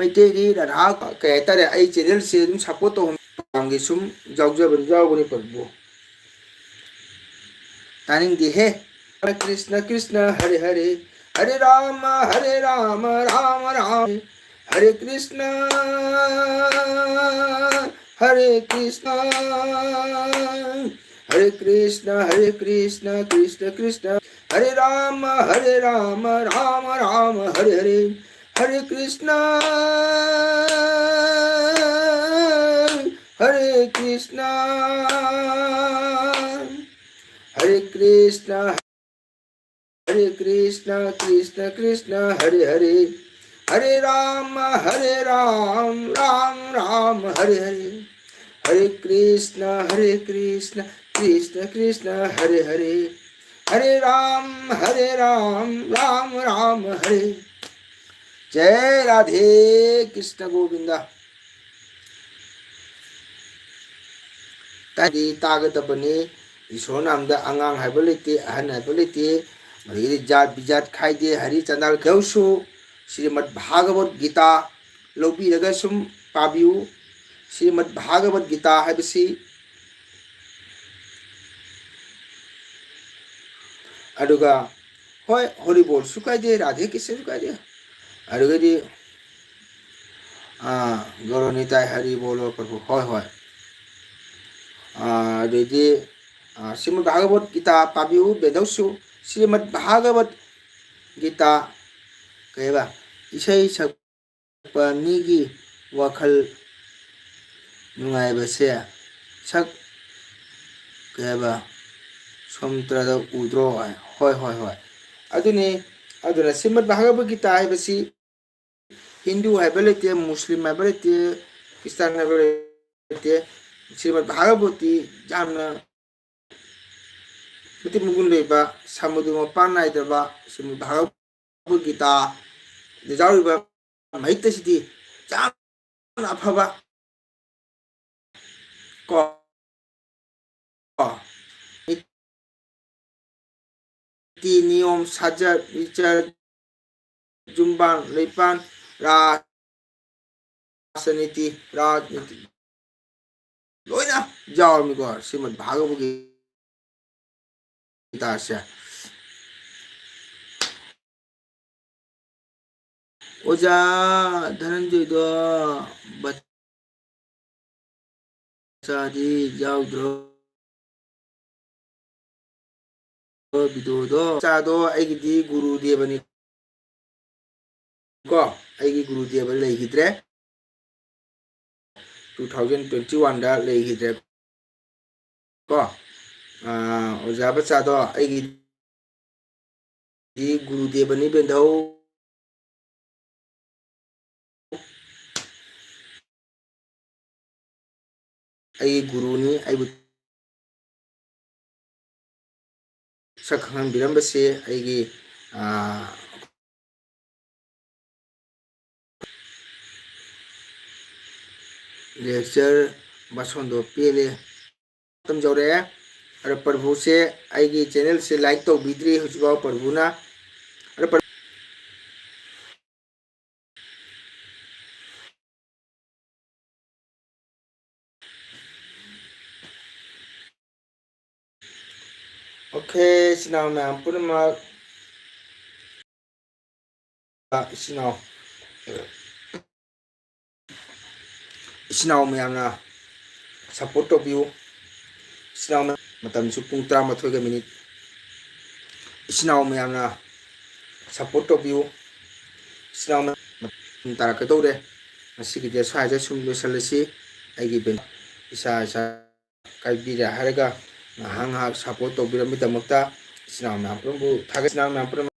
ꯃꯩꯇꯩꯒꯤ ꯔꯥꯙꯥ ꯀꯩ ꯍꯥꯏꯇꯥꯔꯦ, ꯑꯩ channelꯁꯦ ꯑꯗꯨꯝ support ꯇꯧꯍꯟꯒꯦ ꯁꯨꯝ ꯌꯥꯎꯖꯕꯅꯤ, ꯌꯥꯎꯕꯅꯤ ꯄ꯭ꯔꯚꯨ꯫ ꯇꯥꯅꯤꯡꯗꯦꯍꯦ꯫ ꯍꯔꯦ ꯀ꯭ꯔꯤꯁꯅ ꯀ꯭ꯔꯤꯁꯅ ꯍꯔꯦ ꯍꯔꯦ, ꯍꯔꯦ ꯔꯥꯃ ꯍꯔꯦ ꯔꯥꯃ, ꯔꯥꯃ ꯔꯥꯃ ꯍꯔꯦ ꯀ꯭ꯔꯤꯁꯅ, ꯍꯔꯦ Krishna, Hare Krishna, Hare Krishna, Krishna Krishna, Hare Rama, Hare Rama, Rama Rama, Hare Hare, Hare Krishna, Hare Krishna, Hare Krishna, Hare Krishna, Krishna Krishna, Hare Hare, Hare Rama, Hare Ram, Ram Ram, Hare Hare, Hare Krishna, Hare Krishna, Krishna Krishna, Hare Hare, Hare Ram, Hare Ram, Ram Ram, Hare. Jai Radhe Krishna Govinda. ꯇꯥꯗꯤ ꯇꯥꯒꯗꯕꯅꯤ꯫ ꯏꯁꯣꯔ ꯅꯥꯃꯗ ꯑꯉꯥꯡ ꯍꯥꯏꯕ ꯂꯩꯇꯦ, ꯑꯍꯟ ꯍꯥꯏꯕ ꯂꯩꯇꯦ, ꯑꯗꯒꯤꯗꯤ ꯖꯥꯠ ꯕꯤꯖꯥꯠ ꯈꯥꯏꯗꯦ꯫ ꯍꯔꯤ ꯆꯥꯟꯗꯥꯜ ꯀꯩꯗꯧꯁꯨ ꯁ꯭ꯔꯤꯃꯗ ꯚꯥꯒꯕꯠ ꯒꯤꯇꯥ ꯂꯧꯕꯤꯔꯒ ꯁꯨꯝ ꯄꯥꯕꯤꯌꯨ꯫ ꯁ꯭ꯔꯤꯃꯗ ꯚꯥꯒꯕꯠ ꯒꯤꯇꯥ ꯍꯥꯏꯕꯁꯤ, ꯑꯗꯨꯒ ꯍꯣꯏ, ꯍꯣꯔꯤꯕꯣꯜꯁꯨ ꯀꯥꯏꯗꯦ, ꯔꯥꯙꯦ ꯀ꯭ꯔꯤꯁꯅꯁꯨ ꯀꯥꯏꯗꯦ꯫ ꯑꯗꯨꯒꯗꯤ, ꯑꯥ, ꯒꯧꯔꯅꯤꯇꯥꯏ ꯍꯔꯤ ꯕꯣꯂꯣ ꯄ꯭ꯔꯚꯨ꯫ ꯍꯣꯏ, ꯍꯣꯏ꯫ ꯑꯥ, ꯑꯗꯩꯗꯤ, ꯑꯥ, ꯁ꯭ꯔꯤꯃꯗ ꯚꯥꯒꯕꯠ ꯒꯤꯇꯥ ꯄꯥꯕꯤꯌꯨ, ꯕꯦꯗꯧꯁꯨ꯫ ꯁ꯭ꯔꯤꯃꯗ ꯚꯥꯒꯕꯠ ꯒꯤꯇꯥ, ꯀꯩꯕ, ꯏꯁꯩ ꯁꯛꯄ ꯃꯤꯒꯤ ꯋꯥꯈꯜ ꯅꯨꯡꯉꯥꯏꯕꯁꯦ ꯁꯛ, ꯀꯩ ꯍꯥꯏꯕ, ꯁꯣꯝꯇ꯭ꯔꯗ ꯎꯗ꯭ꯔꯣ ꯍꯥꯏ꯫ ꯍꯣꯏ, ꯍꯣꯏ, ꯍꯣꯏ꯫ ꯑꯗꯨꯅꯤ, ꯑꯗꯨꯅ ꯁ꯭ꯔꯤꯃꯗ ꯚꯥꯒꯕꯠ ꯒꯤꯇꯥ ꯍꯥꯏꯕꯁꯤ ꯍꯤꯟꯗꯨ ꯍꯥꯏꯕ ꯂꯩꯇꯦ, ꯃꯨꯁꯂꯤꯝ ꯍꯥꯏꯕ ꯂꯩꯇꯦ, ꯈ꯭ꯔꯤꯁꯇꯥꯟ ꯍꯥꯏꯕ ꯂꯩꯇꯦ꯫ ꯁ꯭ꯔꯤꯃꯗ ꯚꯥꯒꯕꯇꯤ ꯌꯥꯝꯅ ꯃꯇꯤꯛ ꯃꯒꯨꯟ ꯂꯩꯕ, ꯁꯃꯨꯗ꯭ꯔ ꯃꯄꯥꯟ ꯅꯥꯏꯗꯕ ꯁ꯭ꯔꯤꯃꯗ ꯚꯥꯒꯕꯠ ꯒꯤꯇꯥꯗ ꯌꯥꯎꯔꯤꯕ ꯃꯍꯩꯇꯁꯤꯗꯤ ꯌꯥꯝꯅ ꯑꯐꯕ ꯀꯣ, ꯀꯣ, ꯅꯤꯇꯤ ꯅꯤꯌꯣꯝ, ꯁꯥꯖꯠ ꯕꯤꯆꯥꯔ, ꯌꯨꯝꯕꯥꯟ ꯂꯩꯄꯥꯟ, ꯔꯥꯖꯅꯤꯇꯤ, ꯔꯥꯖꯅꯤꯇꯤ ꯂꯣꯏꯅ ꯌꯥꯎꯔꯝꯃꯤꯀꯣ ꯁ꯭ꯔꯤꯃꯗ ꯚꯥꯒꯕꯠ ꯒꯤꯇꯥꯁꯦ꯫ ꯑꯣꯖꯥ ꯙꯅꯟꯖꯣꯏꯗꯣ ꯕꯆꯥꯗꯤ ꯌꯥꯎꯗ꯭ꯔꯣ? ꯚꯤꯗꯤꯑꯣꯗꯣ ꯆꯥꯗꯣ ꯑꯩꯒꯤꯗꯤ ꯒꯨꯔꯨꯗꯦꯕꯅꯤ ꯀꯣ, ꯑꯩꯒꯤ ꯒꯨꯔꯨꯗꯦꯕ ꯂꯩꯈꯤꯗ꯭ꯔꯦ꯫ Two thousand twenty one ꯗ ꯂꯩꯈꯤꯗ꯭ꯔꯦ ꯀꯣ꯫ ꯑꯥ, ꯑꯣꯖꯥ ꯕꯆꯥꯗꯣ ꯑꯩꯒꯤ ꯒꯨꯔꯨꯗꯦꯕꯅꯤ ꯕꯦꯟꯙꯧ꯫ ꯑꯩꯒꯤ ꯒꯨꯔꯨꯅꯤ, ꯑꯩꯕꯨ ꯁꯛ ꯈꯪꯍꯟꯕꯤꯔꯝꯕꯁꯦ ꯑꯩꯒꯤ, ꯑꯥ, ꯂꯦꯛꯆꯔ ꯕꯥꯁꯣꯟꯗꯣ ꯄꯦꯜꯂꯦ꯫ ꯃꯇꯝ ꯌꯧꯔꯛꯑꯦ꯫ ꯑꯗꯣ ꯄ꯭ꯔꯚꯨꯁꯦ ꯑꯩꯒꯤ ꯆꯦꯅꯦꯜꯁꯦ ꯂꯥꯏꯛ ꯇꯧꯕꯤꯗ꯭ꯔꯤ ꯍꯧꯖꯤꯛꯐꯥꯎ ꯄ꯭ꯔꯚꯨꯅ꯫ ꯑꯗꯣ ꯄ꯭ꯔ-, OK, ꯏꯆꯤꯟ ꯏꯅꯥꯎ ꯃꯌꯥꯝ ꯄꯨꯝꯅꯃꯛ, ꯏꯆꯤꯟ ꯏꯅꯥꯎ, ꯏꯆꯤꯟ ꯏꯅꯥꯎ ꯃꯌꯥꯝꯅ ꯁꯞꯄꯣꯔꯠ ꯇꯧꯕꯤꯌꯨ꯫ ꯏꯆꯤꯟ ꯏꯅꯥꯎ ꯃꯌꯥꯝ, ꯃꯇꯝꯁꯨ ꯄꯨꯡ ꯇꯔꯥꯃꯥꯊꯣꯏꯒ ꯃꯤꯅꯤꯠ꯫ ꯏꯆꯤꯟ ꯏꯅꯥꯎ ꯃꯌꯥꯝꯅ ꯁꯞꯄꯣꯔꯠ ꯇꯧꯕꯤꯌꯨ꯫ ꯏꯆꯤꯟ ꯏꯅꯥꯎ ꯃꯌꯥꯝ, ꯃꯇꯝ ꯇꯥꯔꯛꯀꯗꯧꯔꯦ꯫ ꯉꯁꯤꯒꯤꯗꯤ ꯑꯁ꯭ꯋꯥꯏꯗ ꯁꯨꯝ ꯂꯣꯏꯁꯤꯜꯂꯁꯤ꯫ ꯑꯩꯒꯤ ꯕꯦꯟ-, ꯏꯁꯥ ꯏꯁꯥ ꯀꯥꯏꯕꯤꯔꯦ ꯍꯥꯏꯔꯒ ꯉꯥꯏꯍꯥꯛ ꯉꯥꯏꯍꯥꯛ ꯁꯞꯄꯣꯔꯠ ꯇꯧꯕꯤꯔꯝꯕꯒꯤꯗꯃꯛꯇ ꯏꯆꯤꯟ ꯏꯅꯥꯎ ꯃꯌꯥꯝ ꯄꯨꯝꯅꯃꯛꯄꯨ ꯊꯥꯒꯠ-, ꯏꯆꯤꯟ ꯏꯅꯥꯎ ꯃꯌꯥꯝ ꯄꯨꯝꯅꯃꯛ